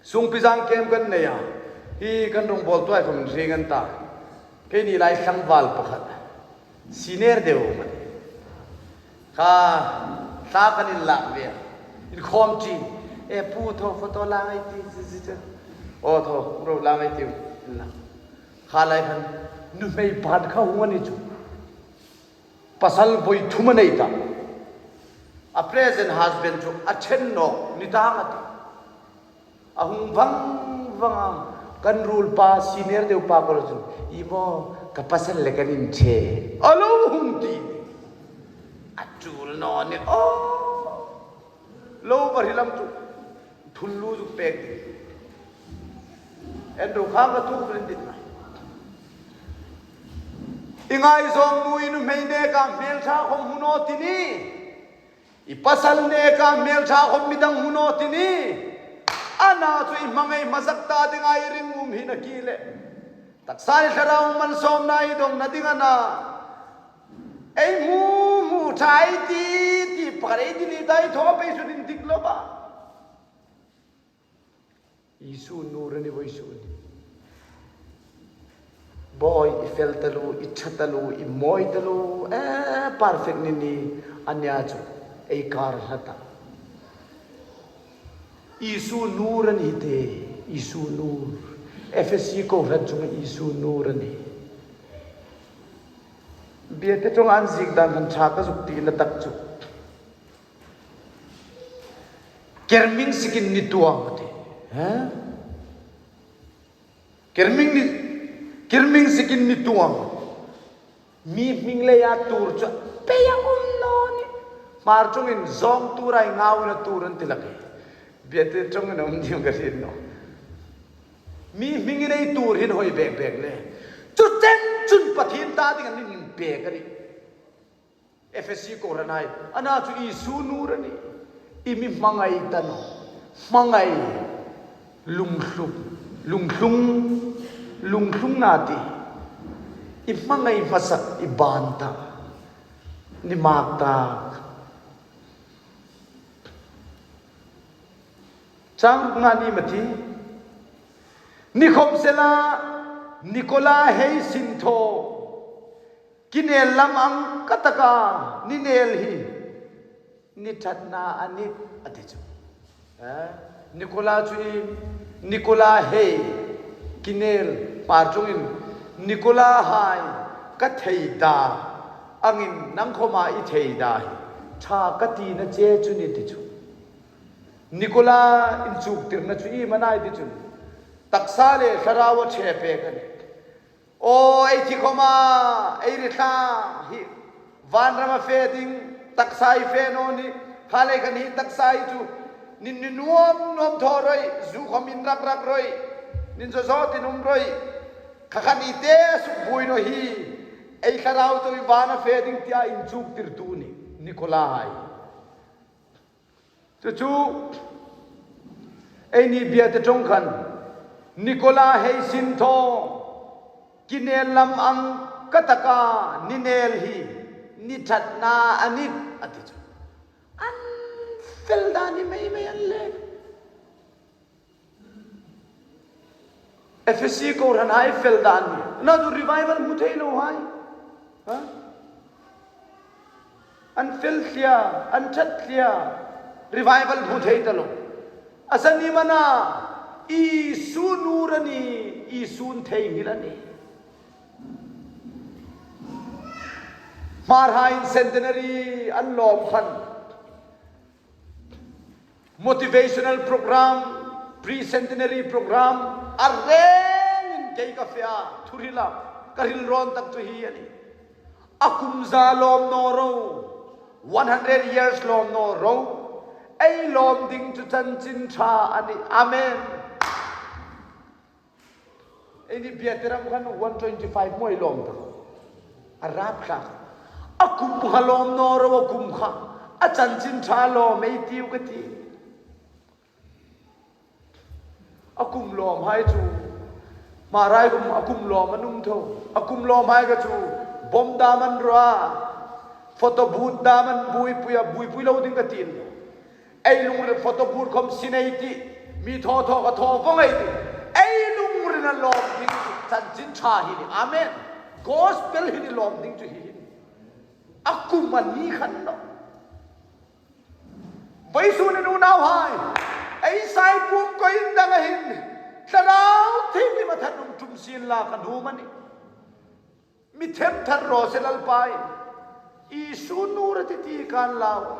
Sungpi zang kem kan nei a. Hi kan rongbawltu hai khom hring an ta. Keini lai tlangval pakhat. Senior deu man. Kha, thla kan inlak ve. Inkhawm ṭhin. E pu thaw photo la ngai ti, ti, ti, ti. O thaw, ro la ngai ti. Inlak. Kha lai khan, nuhmei pakhat kha hung a ni chu. Pasal voi thum a nei ta. A present husband chu a ṭhen nawk ni ta ngat. A hung vang vang a, kan ruolpa senior deu pa kawr chu, "I maw, ka pasal le kan inṭhe." A lo hung ti. A tul naw ni aw. Lo va hriet lam chu. Thul lu zuk pek ding. En ro kha ka tu rin dit mai. I ngaizawng nu i nuhmei neka hmel ṭha khom hmu naw ti ni. I pasal neka hmel ṭha khom midang hmu naw ti ni. Ana chu i hmangai hmasak ta dinga i ringum hi na ki le. Taksa le thlarau malsawmna i dawngna ding a na. Ei hmu hmu ṭha ei ti ti pakhat ei ti ni ta i thaw pei chu indik lo ba. Isu nu ra ni vawisun. Bawi i fel taluo, i ṭha taluo, i mawi taluo, e, perfect ni ni, ania chu, ei kar hla ta. Isu nu ra ni te, Isu nu. Efesi kohran chunga Isu nu ra ni. Biate chunga an ziek dan khan ṭha ka zuk tina tak chu. Kerming sikin ni tuam a ti. Ha? Kerming ni, kerming sikin ni tuam. Mi hming leia tuor chu pei a um naw ni. Hmar chungin zawng tuor a, ngaina tuor an ti lak e. Biate chungin um ding ka hriet naw. Mi hmingin ei tuor hin hoi bek bek le. Chu chen chun Pathien ta ding an inpek a nih. Efesi kohran hai, ana chu Isu nu ra ni, i mi hmangai ta naw, hmangai lungthlung, lungthlung, lungthlungna ti, i hmangai hmasak i ban ta, ni mak ta. Chang ruk nga ni ma ti, ni khom sela, Nikola hei sin thaw. Kinel lam ang ka taka ni nel hi, ni ṭhatna a nih, a ti chu. Eh, Nikola chu i, Nikola hei, kinel, Hmar chungin, Nikola hai, ka thei da, angin nang khoma i thei da hi, ṭha ka tina che chu ni ti chu. Nikola inchuktirna chu iem a na i ti chun, taksa le thlarau a ṭhe pek a nih. Aw, ei thi khoma, ei ri thla hi, vanrama fe ding, taksa i fe naw ni, kha lei khan hi taksa i chu, nin ni nuom nuom thaw roi, zu khom in rak rak roi, nin zo zo tin um roi, kha khan i te suk bui naw hi, ei thlarau chu i vana fe ding tia inchuktirtu ni, Nikola hai. Chu chu, eini biate ṭawng khan, Nikola hei sin thaw, kinel lam ang ka taka ni nel hi, ni ṭhatna a nih, a ti chu. An fel dan ni mei mei an le. Efesi kohran hai fel dan ni. Ana chu revival hmu thei lo hai. Ha? An fel thlieh, an ṭhat thlieh. Revival hmu thei ta lo. A san ni mana, Isu nu ra ni, Isun theinghil a nih. Hmarhaiin centenary an lawm khan motivational program, pre-centenary program a rengin kei ka fe a, thuhrila ka hril rawn tak chu hi a nih. A kum za lawm naw ro, one hundred years lawm naw ro, ei lawm ding chu chanchin ṭha a nih. Amen. Eini Biate ram khan one twenty five maw ei lawm ta. A rap thlak. A kum kha lawm naw ro, a kum kha. A chanchin ṭha lawm ei tiu ka ti. A kum lawmhai chu. Hmarhai kum a kum lawm an um tho. A kum lawmhai kha chu. Bawm dam an ra. Photo booth dam an buoipui a, buoipui lo ding ka ti. Ei lungril photo booth khom sin ei tih, mi thaw thaw kha thaw vawng ei tih. Ei lungril a lawm ding chu chanchin ṭha hi ni. Amen. Gospel hi ni lawm ding chu hi hi ni. A kum a ni khan naw. Vawisun hin unauhai. Ei Saipung koi indang a hin. Thlarau Thienghlim a thanuom ṭum sien la ka nuom a nih. Mi themthar raw se Lalpain. Isu nur a ti ti kan lau.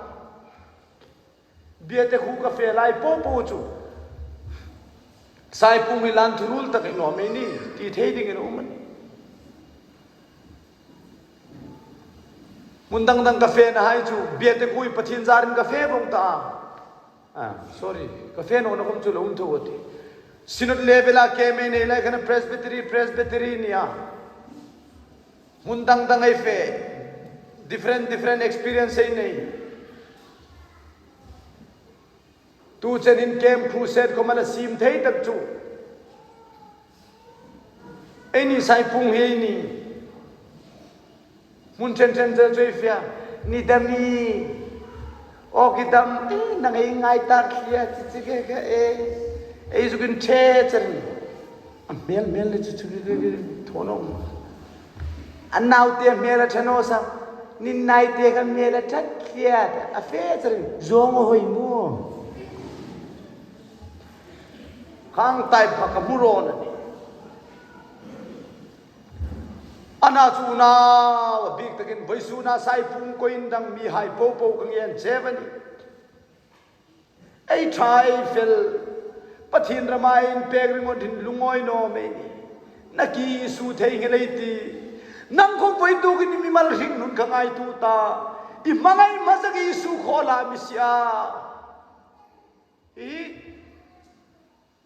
Biate khu ka fe lai po po chu. Saipung hi lan thurul tak ei nuom ei ni. Ti thei dingin um a nih. Hmun dang dang ka fenahai chu. Biate khu hi Pathien zarin ka fe vawng ta. Ah, sorry. Ka fe nawna khom chu lo um tho a tih. Synod level-a kem ei nei lai khan Presbytery, Presbytery nia. Hmun dang dang ei fe. Different, different experience ei nei. Tu chen hin camp crusade khom a la siem thei tak chu. Eini Saipung hi ei ni. Hmun chen chen chen chu ei fe a. Ni dam ie. Aw ki dam, eh, nang ei ngai tak hlier, chi chi ke ke, eh. Ei zuk inṭhe chen. A hmel hmel le chu chu ke ke ke. Thaw naw. A naute hmel a ṭha naw sa. Ni naite kha hmel a ṭha hlier. A fe chen. Zawng a hoi maw. Khang type kha ka hmu rawn a nih. Ana chu unau, a bik takin vawisuna Saipung koi indang mihai po po ka ngen che a nih. Ei ṭha ei fel, Pathien rama inpek ringot hin lungawi naw mei ni. Nakie Isu theinghil ei ti. Nang khom vawituk hin i mimal hringnun ka ngaituo ta. I hmangai hmasak Isu khawla mi si a. Hi.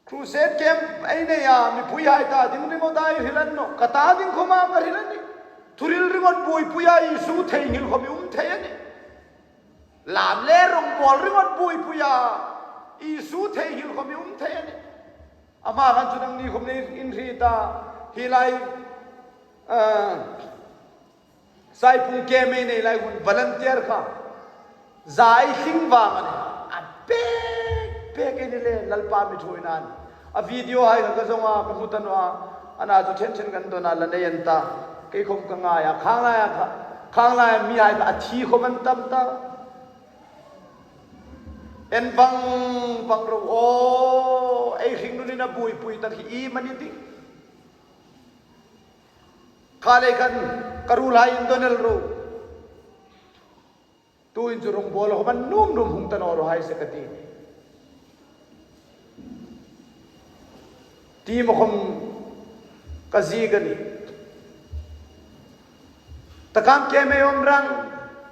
Crusade camp ei nei a, mipuihai ta ding ringawta ei hril a ni naw. Ka ta ding khoma ka hril a nih. Thuhril ringot buoipuia Isu theinghil khom i um thei a nih. Lam le rawngbawl ringot buoipuia Isu theinghil khom i um thei a nih. Ama khan chu nangni khom nei in hriet a. Hi lai, ah, Saipung camp ei nei lai hun volunteer kha. Zai hling vang a nih. A pek pek ei ni le Lalpa mi ṭhuoina a nih. A video hai kha ka zong a ka hmu ta naw a. Ana chu ṭhen ṭhen kan dawn a la nei an ta. Kei khom ka ngai a khang lai a kha. Khang lai a mihai kha a thi khom an tam ta. En vang vang ro aw. Ei hringnun in a buoipui tak hi iem a ni ding. Kha lei khan ka ruolhai indon el ro. Tuhin chu rawngbawl khom an nuom nuom hung ta naw raw hai se ka ti. Ti ma khom ka ziek a nih. Takam camp ei um rang,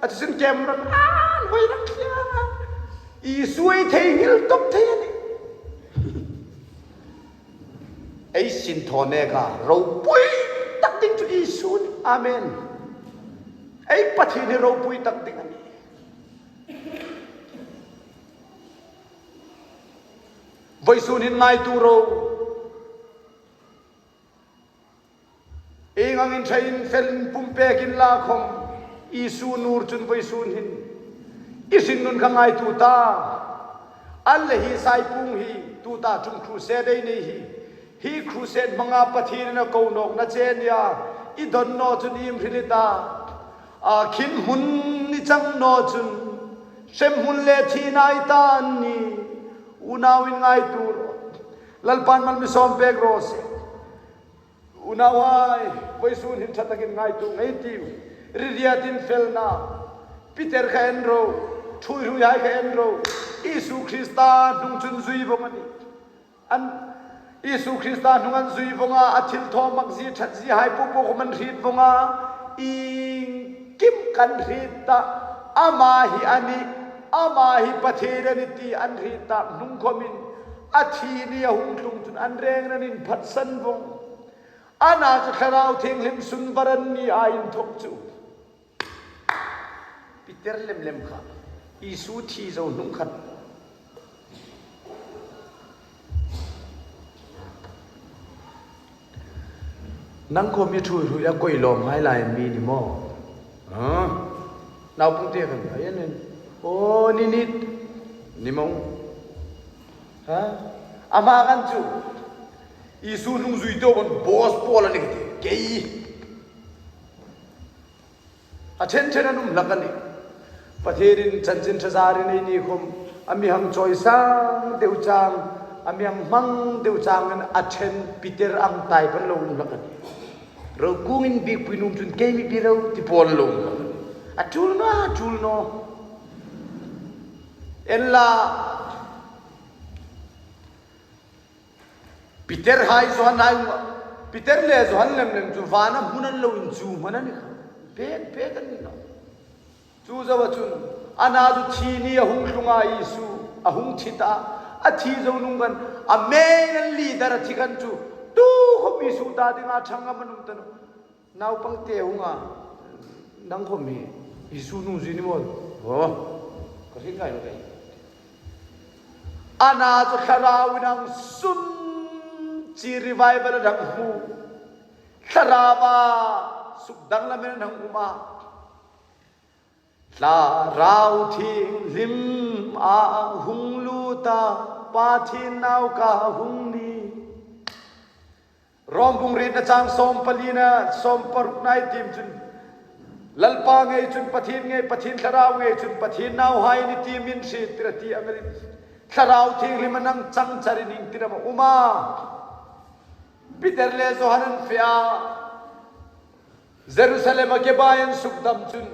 a chu sin camp rang, a, voi rang kia. Isu ei theinghil tawp thei a nih. Ei sin thaw neka ropui tak ding chu Isu a nih. Amen. Ei Pathien hi ropui tak ding a nih. Vawisun hin ngaituo ro. Ieng angin ṭhain fel in pumpek inla khom, Isu nur chun vawisun hin i hringnun kha ngaituo ta. An le hi Saipung hi, tuta ṭum crusade ei nei hi. Hi crusade hmanga Pathienin a ko nawkna che a nia. I dawn naw chun iem hril i ta. A khin hmun i chang naw chun, hrem hmun le thina i ta a nih. Unauin ngaituo rawh. Lalpan mal mi sawm pek raw se. Unauhai, vawisun hin ṭha takin ngaituo ngei ei tiu. Ririatin felna. Peter kha en ro. Thuoiruoihai kha en ro. Isu Krista hnung chun zui vong a nih. An Isu Krista hnung an zui vong a, a thilthaw mak zie ṭhat ziehai po po khom an hriet vong a. Iengkim kan hriet ta. Ama hi a nih. Ama hi Pathien a nih ti an hriet ta hnung khomin, a thi ni a hung tlung chun an rengin an inphatsan vong. Ana chu Thlarau Thienghlim sun var an ni a inthok chu. Peter lem lem kha Isu thi zo hnung khan. Nang khom mi thuoiruoia koi lawmhai lai mi ni maw? Ha? Naupangte khan, ai, an en. O, ni ni. Ni maw? Ha? Ama khan chu Isu hnung zui to kan boss Paul a nih ka ti. Kei. A ṭhen ṭhen an um hlak a nih. Pathienin chanchin ṭha zarin ei ni khom, a mi hang chawisang deu chang, a mi hang hmang deu changin a ṭhen Peter ang type an lo um hlak a nih. Rokuongin biekpui nuom chun kei mi bi ro ti Paul lo um hlak a nih. A ṭul naw, a ṭul naw. En la, Peter hai Johan hai, Peter le Johan lem lem chu vana hmun an lo inchuh hman a ni kha. Pek pek an ni naw. Chu zoa chun, ana chu thi ni a hung tlung a Isu, a hung thi ta, a thi zo hnung khan, a main leader a thi khan chu, tu khom Isu ta dinga ṭhang ngam an um ta naw. Naupangte hung a, nang khom hi Isu hnung zui ni maw? Aw, ka hriet ngai naw kei. Ana chu Thlarauin a hung sun chi revival a dang hmu. Thlaraua sukdanglamin a hang um a. Thlarau Thienghlim a hung lut a, Pathien nau ka hung ni. Rom bung rietna chang sawm palina, sawm parukna ei tiem chun, Lalpa ngei chun Pathien ngei, Pathien Thlarau ngei chun Pathien nauhai a nih ti min hriettir a ti ang a nih. Thlarau Thienghlim a nang chang charin iengtin am a um a? Peter le Johan an fe a. Jerusalem-a kebai an sukdam chun,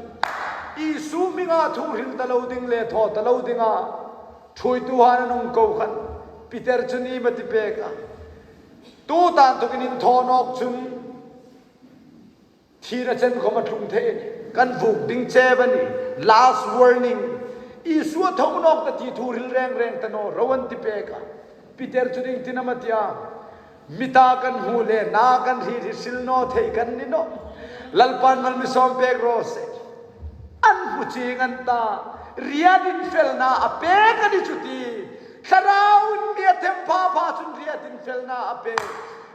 Isu hminga thu hril ta lo ding le thaw ta lo dinga thuoituhai an hung ko khan, Peter chun iem a ti pek a? Tu tan inthokin in thaw nawk chun, thina chen khom a tlung thei a nih. Kan vuok ding cheu a nih. Last warning. Isu a tho nawk ta ti thu hril reng reng ta naw ro an ti pek a. Peter chun iengtin am a ti a? Mita kan hmu le, na kan hriet hi hril naw thei kan ni nawh. Lalpan mal mi sawm pek raw se. An hmu chieng an ta. Riat infelna a pek a ni chu ti. Thlarauin mi a them pha pha chun riat infelna a pek.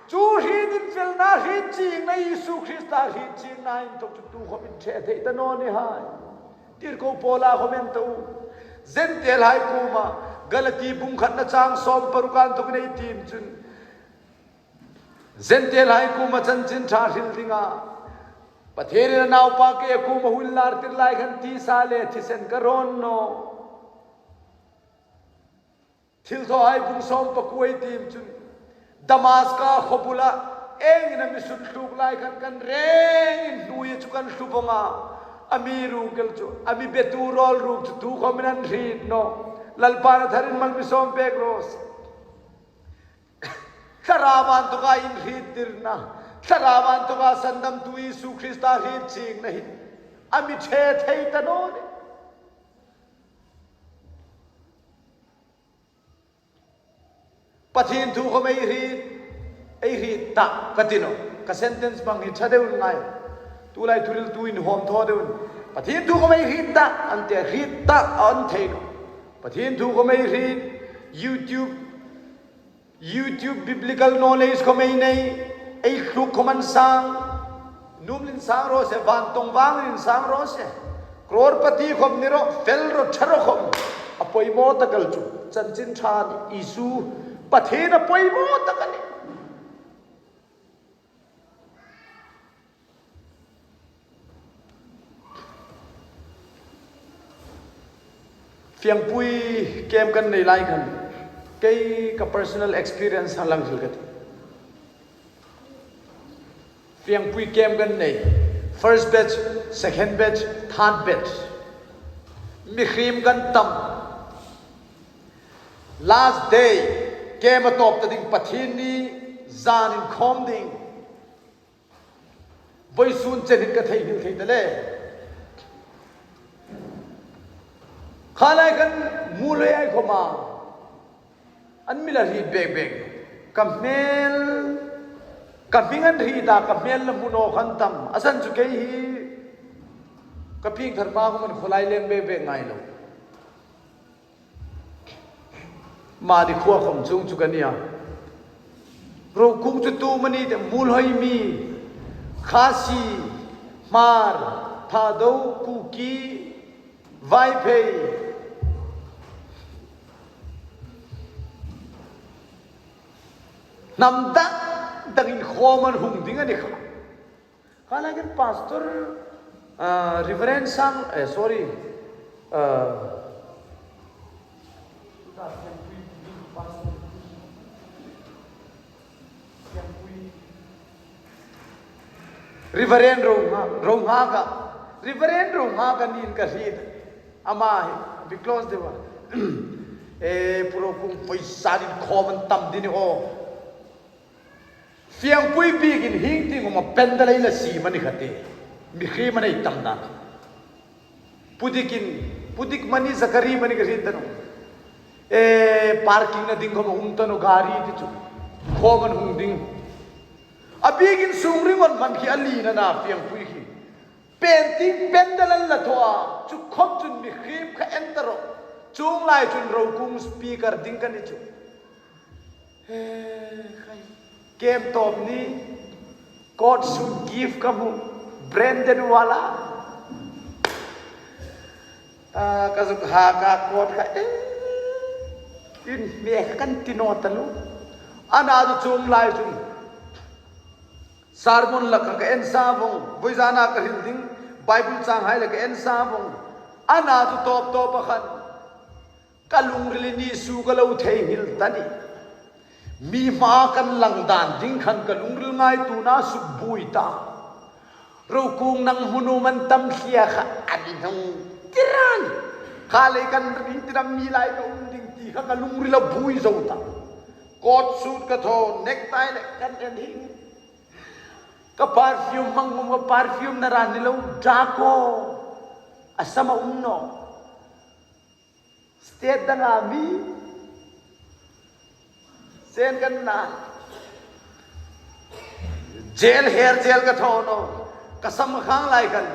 Chu hriet infelna hriet chiengna, Isu Krista hriet chiengna inthok chu tu khom inṭhe thei ta naw ni hai. Tirko Paula khom en ta u. Jentailhai kuoma, Galati bung khatna chang sawm paruka inthokin ei tiem chun, Jentailhai kuoma chanchin ṭha hril dinga Pathienin a Naupa kei kuoma a hung inlartir lai khan tisa le thisen ka rawn naw. Thilthawhai bung sawm pakuo ei tiem chun, Damaska khaw bula iengin a mi sut tluk lai khan kan rengin hnuoia chu kan hlu vong a. Amiruokchu, a mi betu rawl ruok chu tu khomin an hriet naw. Lalpan a tharin mal mi sawm pek raw se. Thlarau inthoka inhriettirna, Thlarau inthoka sandamtu Isu Krista hriet chiengna hi a mi ṭhe thei ta naw nih. Pathien thu khom ei hriet, ei hriet ta ka ti nawh. Ka sentence hmang hi ṭha deuin ngai. Tulai thuhriltu inhawm thaw deuin, Pathien thu khom ei hriet ta an ti a, hriet ta an thei nawh. Pathien thu khom ei hriet, YouTube, YouTube biblical knowledge khom ei nei, ei thluk khom an sang. Nuom lin sang raw se, vantawng vangin sang raw se. Crorepati khom ni rawh, fel rawh, ṭha rawh khom. A poimaw tak el chu chanchin ṭha ni, Isu Pathien a poimaw tak a nih. Fiangpui camp kan nei lai khan, kei ka personal experience hang lang hril ka ti. Fiangpui camp kan nei. First batch, second batch, third batch. Mihriem kan tam. Last day, kem a tawp ta ding, Pathienni zan inkhawm ding. Vawisun chen hin ka theinghil thei ta le. Kha lai khan Muolhoi-a khawma an mi la hriet bek bek. Ka hmel, ka hming an hriet a, ka hmel la hmu naw khan tam. A san chu kei hi ka pieng thar hma khawm an khawlai lem bek bek ngai lo. Mani khuo khawm chuong chu ka nia. Rokung chu tu am a ni de, Muolhoi mi, Khasi, Hmar, Thado, Kuki, Vaiphei, hnam dang dangin khawm an hung ding a ni kha. Kha lai khan Pastor, ah, Reverend Sang, eh, sorry, ah, Reverend Ronghak, Ronghak-a, Reverend Ronghak-a nin ka hriet. Ama hi, be close deu a. Eh, Pu Rokung, pawisa inkhawm an tam ding a ni aw. Fiangpui bikin hieng tieng khawma pandal ei la siem a ni kha te. Mihriem a nei tam dan. Pudikin, Pudik mani Zakari mani ka hriet ta naw. Eh, parking-a ding khawma um ta naw gari ti chu. Khawm an hung ding. A bikin sung ring an man khi a lien a na Fiangpui khi. Pen ting pandal an la thaw a, chu khawm chun mihriem kha en ta rawh. Chuong lai chun Rokung speaker ding ka ni chu. He, khai. Kem tawp ni, coat suit gift ka hmu, branded wala. Ah, ka zuk hak a coat kha, eh, in hme kha kan ti naw ta lo. A na chu chuong lai chun sermon la kha ka en sa vong, vawi zana ka hril ding Bible changhai la ka en sa vong. A na chu tawp tawp a khan ka lungril ni su ka lo theinghil ta ni. Mi hmaa kan lang dan ding khan ka lungril ngaituona sukbuoi ta. Rokung, nang hmu nuom an tam thei a kha, a ni hnung tir a nih. Kha lei kan ring tir a, mi lai ka um ding ti kha ka lungril a buoi zo ta. Coat suit ka thaw, necktie le kan en hi. Ka perfume hmang ngam, ka perfume-na ran ni lo, Draco. A sam a um naw. State danga mi sen kan na. Gel, hair gel ka thaw naw. Ka sam khang lai khan,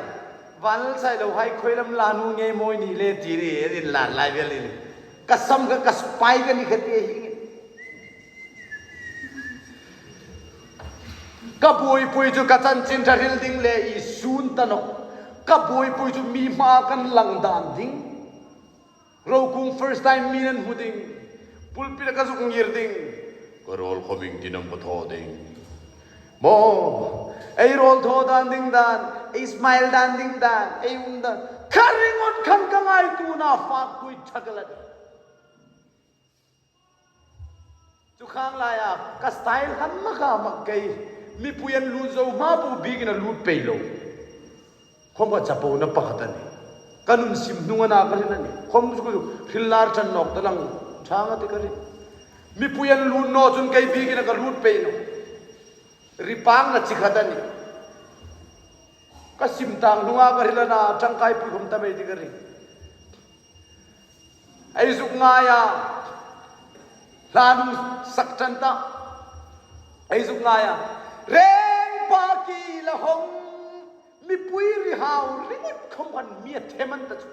Vanlalsailo hai khoi lam la nu ngei maw ni le ti ni, en inla lai vel ni. Ka sam kha ka spy ka ni kha ti hi. Ka buoipui chu ka chanchin ṭha hril ding le i sun ta naw. Ka buoipui chu mi hmaa kan lang dan ding. Rokung first time mi'n an hmu ding. Pulpit-a ka zuk ngir ding. Ka rawl khawm iengtin am ka thaw ding? Maw, ei rawl thaw dan ding dan, ei smile dan ding dan, ei um dan. Kha ringawt khan ka ngaituona fak pui ṭha ka la ding. Chu khang laia ka style khan mak a mak kei. Mipui an lut zo hma po bikin a lut pei lo. Khawm ka chapona pakhat a nih. Ka nun sim hnung a na ka hril a nih. Khawm chu hril lar ṭan nawk ta lang ṭhang a ti ka ring. Mipui an lut naw chun kei bikin a ka lut pei naw. Ri pakna chi khat a nih. Ka sim tang hnunga ka hril a na, ṭangkaipui khawm ta mei ti ka ring. Ei zuk ngai a, hla nung sak ṭan ta. Ei zuk ngai a, reng pa ki la hawng, mipui ri hau ringawt khawm khan mi a them an ta chu.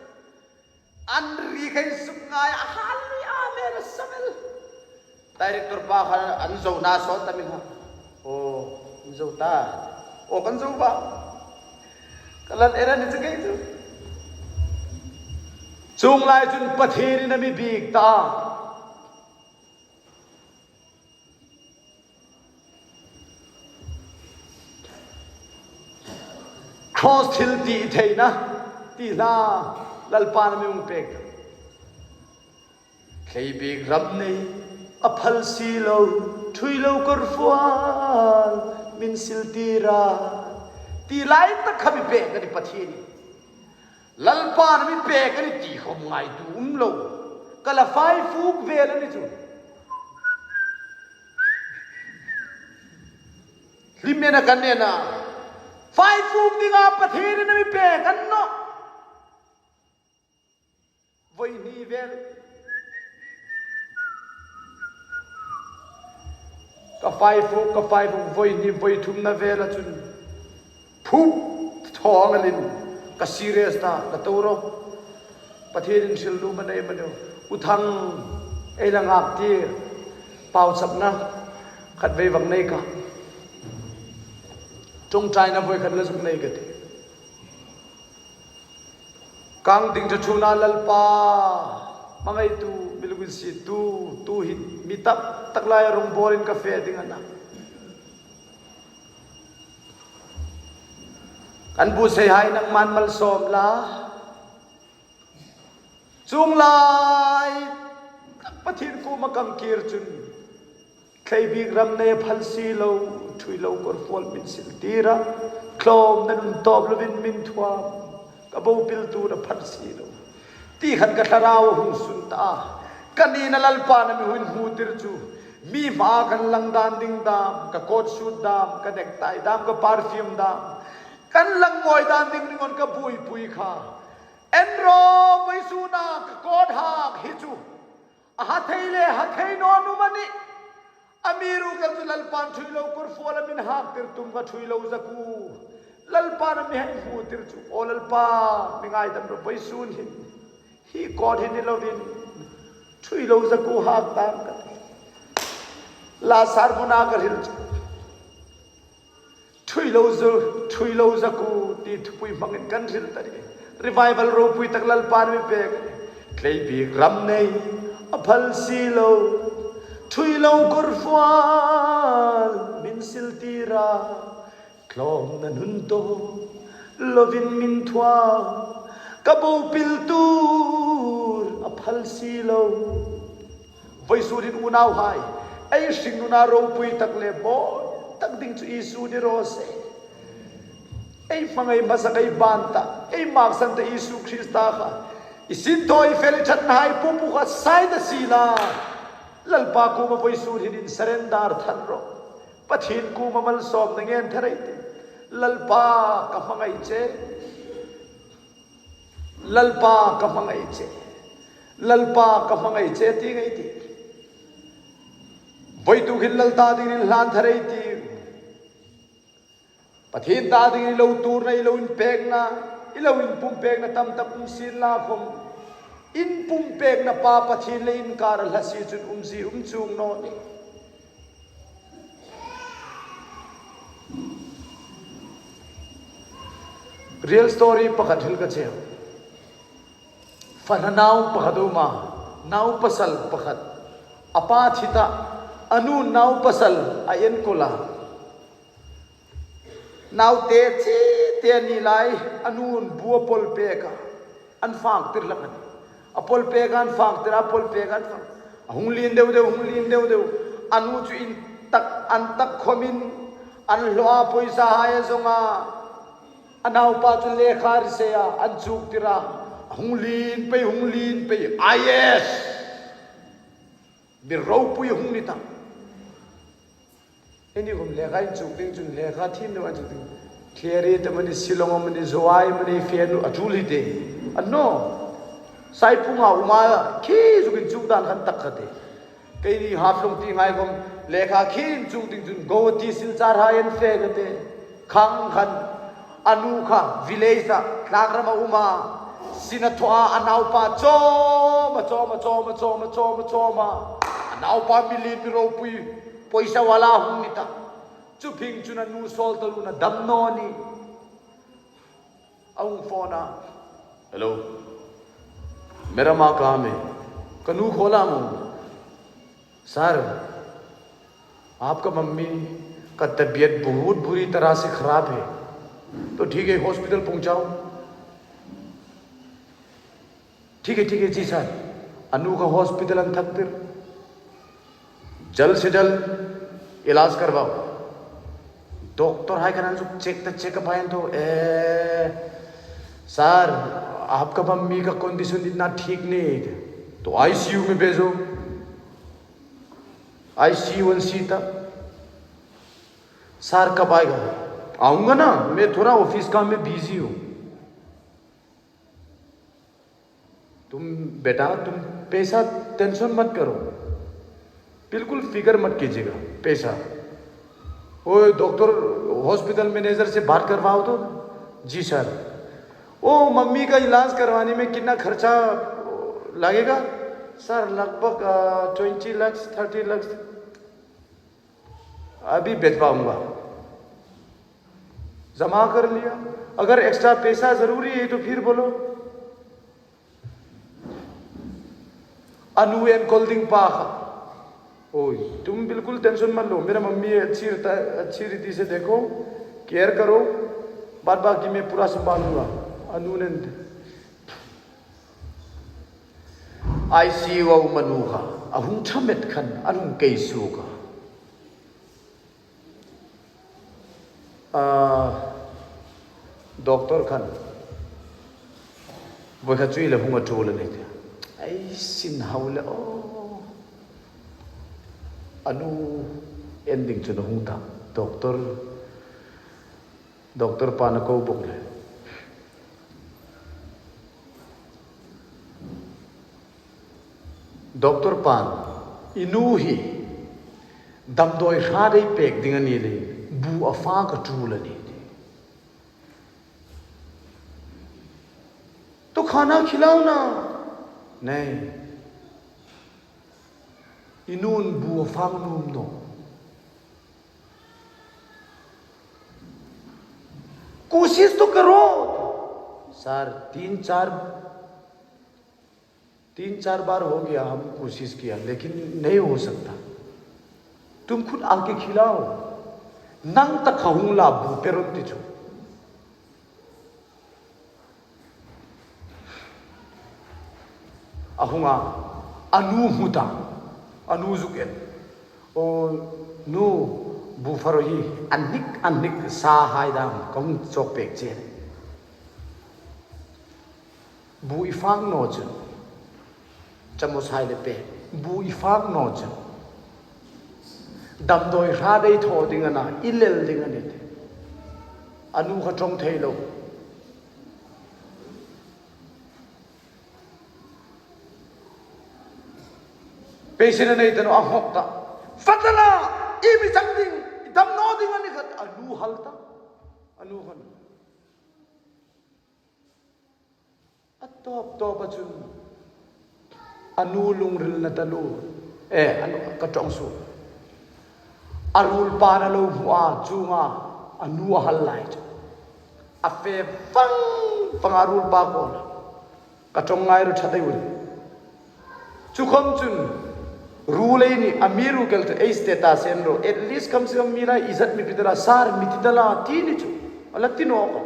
An ri kha ei zuk ngai a, hallelujah, amen, a sa vel. Director pa kha an zo na sawt ta mi ha. Aw, an zo ta. Aw, kan zo ba. Ka lan era ni chu kei chu. Chuong lai chun Pathienin a mi biek ta. Cross thil tih theina, ti hla, Lalpan a mi hung pek. Thlei biek ram nei, a phal si lo, ṭhui lo kawrfual, min sil tir a, Ti lai tak kha mi pêk a ni Pathienin. Lalpan mi pêk a ni ti khawm ngaituo um lo. Ka la fai fuk vel a ni chu. Hlim ena kan ena. Fai fuk dinga Pathienin mi pêk a ni nawh. Voi hni vel. Ka fai fuk, ka fai fuk, voi hni, voi thumna vela chun. Phup, thaw ang a lin. Ka serious ta, ka to ro. Pathienin hril nuom a nei am a ni naw. U Thang, ei la ngak tir. Pauchapna. Khatvei vak nei ka. Ṭawngṭaina voi khat la zuk nei ka tih. Kang ding ṭha ṭhuona Lalpa, hmangaitu, mi lunginsiettu, tuhin mi tak tak laia rawngbawlin ka fe ding a na. Kan buotsai hai nangman malsawm la. Chuong lai tak Pathien kuoma kan kir chun. Tleibik ram nei a phal si lo, ṭhui lo kawrfual min sil tir a, tlawmna nun tawp lovin min thuam, ka bo pil tur a phal si lo. Ti khan ka thlarau a hung sun ta a, ka nina Lalpan a mi hung hmu tir chu, mi hmaa kan lang dan ding dam, ka coat suit dam, ka necktie dam, ka perfume dam, kan lang mawi dan ding ringot ka buoipui kha. En ro, vawisuna ka coat hak hi chu. A ha thei le ha thei naw nuom a nih. Amiruokchu Lalpan ṭhui lo kawrfual a min hak tir tum ka ṭhui lo zakuo. Lalpan a mi hang hmu tir chu. Aw Lalpa, mi ngaidam ro vawisun hin. Hi coat hi ni lovin. Ṭhui lo zakuo hak dam ka tih. La sermon-a ka hril chu. Ṭhui lo zu, ṭhui lo zakuo ti thupui hmangin kan hril ta ni. Revival ropui tak Lalpan mi pêk. Tleibik ram nei a phal si lo. Ṭhui lo kawrfual min sil tir a. Tlawmna nun tawp lovin min thuam. Ka bo pil tur a phal si lo. Vawisun hin unauhai, ei hringnuna ropui tak le mawi tak ding chu Isu ni raw se. Ei hmangai hmasa, ei ban ta, ei maksan ta Isu Krista kha. I sinthaw, i fel, i ṭhatnahai pupu kha sai ta si la. Lalpa kuoma vawisun hin in surrender thaw ro. Pathien kuoma malsawmna ngên thaw ei tih. Lalpa ka hmangai che. Lalpa ka hmangai che. Lalpa ka hmangai che ti ngei ti. Vawituk hin Lal ta dingin hlan thaw ei tih. Pathien ta dingin i lo tuorna, i lo inpekna, i lo inpumpekna tam tak um sien la khawm. Inpumpekna pa Pathien le inkara hla si chun umzie um chuong naw nih. Real story pakhat hril ka che. Fana nau pakhat a um a, nau pasal pakhat. A pa thi ta, a nu'n nau pasal a enkawl a. Naute chite ni lai, a nu'n bu a pawl pek a. An fak tir hlak a nih. A pawl pek a, an fak tir a, a pawl pek a, an fak. A hung lien deu deu, hung lien deu deu. A nu chu intak, an tak khawmin, an hlaw a, poisa hai a zong a. A naupa chu lekha ri sei a, an chuk tir a. A hung lien pei, hung lien pei. I A S. Mi ropui hung ni ta. Eini khawm lekha inchuk ding chun lekha thiem lo inchuk ding. Theory te mani, Shillong mani, Jowai mani, fian a tul hi te. An naw. Saipunga uma khi zuk inchuk dan khan tak kha te. Keini Haflong ti ngai khawm lekha khi inchuk ding chun Guwahati, Silchar hai an fe ka te. Khang khan a nu kha village-a tlangrama uma. Sin a thaw a, a naupa chawm a, chawm a, chawm a, chawm a, chawm a, chawm a. A naupa mi lien mi ropui. Poisa wala hung ni ta. Chu phing chun a nu sawl taluo a, dam naw ni. A hung phone a. Hello. मेरा माँ कहाँ में? Ka nu khaw lam am? Sir, आपका मम्मी का तबीयत बहुत बुरी तरह से खराब है, तो ठीक है, हॉस्पिटल पहुंचाओ। ठीक है, ठीक है जी sir. A nu kha hospital an thak tir. जल्द से जल्द इलाज करवाओ। Doctor hai khan an zuk check ta, check up hai an thaw. ए, सर, आपका मम्मी का कंडीशन इतना ठीक नहीं है, तो आईसीयू में भेजो। ICU one Sita. सर कब आएगा? आऊंगा ना, मैं थोड़ा ऑफिस काम में बिजी हूँ। तुम, बेटा, तुम पैसा टेंशन मत करो, बिल्कुल फिक्र मत कीजिएगा पैसा। ओ डॉक्टर, हॉस्पिटल मैनेजर से बात करवाओ तो। जी सर। ओ मम्मी का इलाज करवाने में कितना खर्चा लगेगा? सर, लगभग ट्वेंटी लैक्स, थर्टी लैक्स। अभी भिजवाऊंगा। जमा कर लिया। अगर एक्स्ट्रा पैसा जरूरी है तो फिर बोलो। अनु एन कोल्डिंग पाखा। ओए, तुम बिल्कुल टेंशन मत लो, मेरा मम्मी अच्छी रहता है, अच्छी रीति से देखो, केयर करो, बाद बाकी मैं पूरा संभालूंगा। अनु ने ICU a um a nu kha, a hung ṭha met khan, a hung kei suok a. A, doctor khan voi kha chu le hung a tul a ni. Ei sin hau le aw. A nu en ding chun a hung ta. Doctor, doctor pan a ko bok le. Doctor pan, i nu hi damdawi hrat ei pek ding a ni leiin, bu a fak a tul a ni. तो खाना खिलाओ ना। नहीं। I nun bu a fak nuom naw. कोशिश तो करो। सर, तीन चार तीन चार बार हो गया, हम कोशिश किया, लेकिन नहीं हो सकता। तुम खुद आके खिलाओ। Nang ta kha hung la, bu pe rawh ti chu. A hung a, a nu hmu ta, a nu zuk en. O nu, bu fak rawh hi, a hnik, a hnik, sa hai dam, ka hung chawk pek che. Bu i fak naw chun. Chamus hai le pe. Bu i fak naw chun. Damdawi hrat ei thaw ding a na, i lel ding a ni. A nu kha ṭawng thei lo. Patient a nei ta naw a nghawk ta. Fak ta la, i mi chang ding, i dam naw ding a ni khat, a nu hal ta. A nu khan. A tawp tawp a chun a nu lungril na ta lu. E, a nu ka ṭawng suok. A ruolpa na lo hmu a, chuong a, a nu a hal lai chu. A fe fang fang a ruolpa kuoma. Ka ṭawng ngai rawh ṭha deu. Chu khom chun ruol ei ni, a mi ruol kel chu ei status en rawh. At least kam se kam mi lai izzat mi pe ta la, sir mi ti ta la, ti ni chu. A la ti naw ka.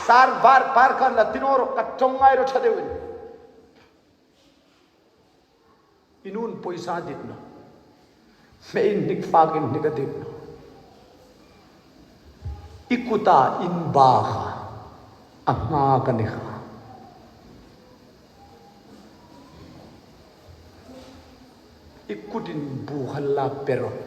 Sir var par kan la ti naw rawh, ka ṭawng ngai rawh ṭha deu. I nun poisa dit naw. Hme inhnik fak inhnik a dit naw. I kuta inba kha a nghak a ni kha. I kutin bu kha la pe rawh.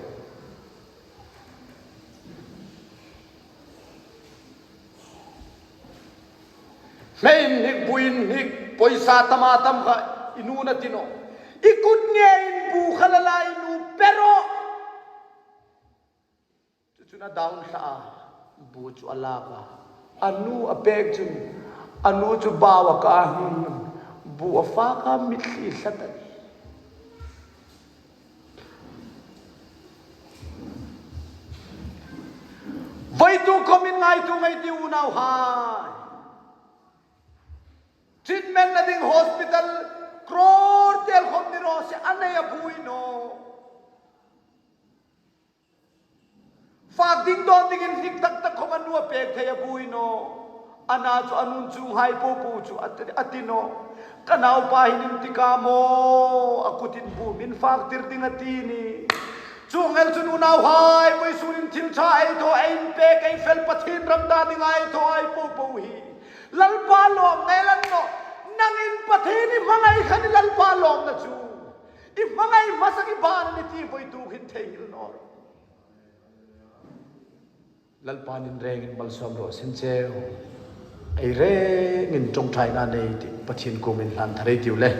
Hme inhnik, bu inhnik, poisa tam a tam kha i nun a ti naw. I kut ngeiin bu kha la la i nu pe rawh. Chu chun a dawn hlak a, bu chu a lak a. A nu a pek chun, a nu chu bau a ka hin, bu a fak a, mitthli hlat a ni. Voituk khomin ngaituo ngei ei tiu unauhai. Treatment-na ding hospital crore tel khom ni raw se, a nei a bu i naw. Fak ding dawn dingin hnik tak tak khom a nu a pek thei a bu i naw. A na chu a nun chuonghai po po chu a ti, a ti naw. Ka naupa hin intik a maw, a kutin bu min fak tir ding a ti ni. Chuong el chun unauhai, vawisun hin thil ṭha ei thaw, ei inpek, ei fel, Pathien ram ta dinga ei thaw ei po po hi Lalpa lawmna el a ni nawh. Nangin Pathien i hmangai khan i Lalpa lawmna chu i hmangai hmasak i ban a nih ti vawituk hin theinghil naw rawh. Lalpan in rengin malsawm raw seh. Ei rengin ṭawngṭaina nei ti Pathien kuomin hlan thar ei tiu le.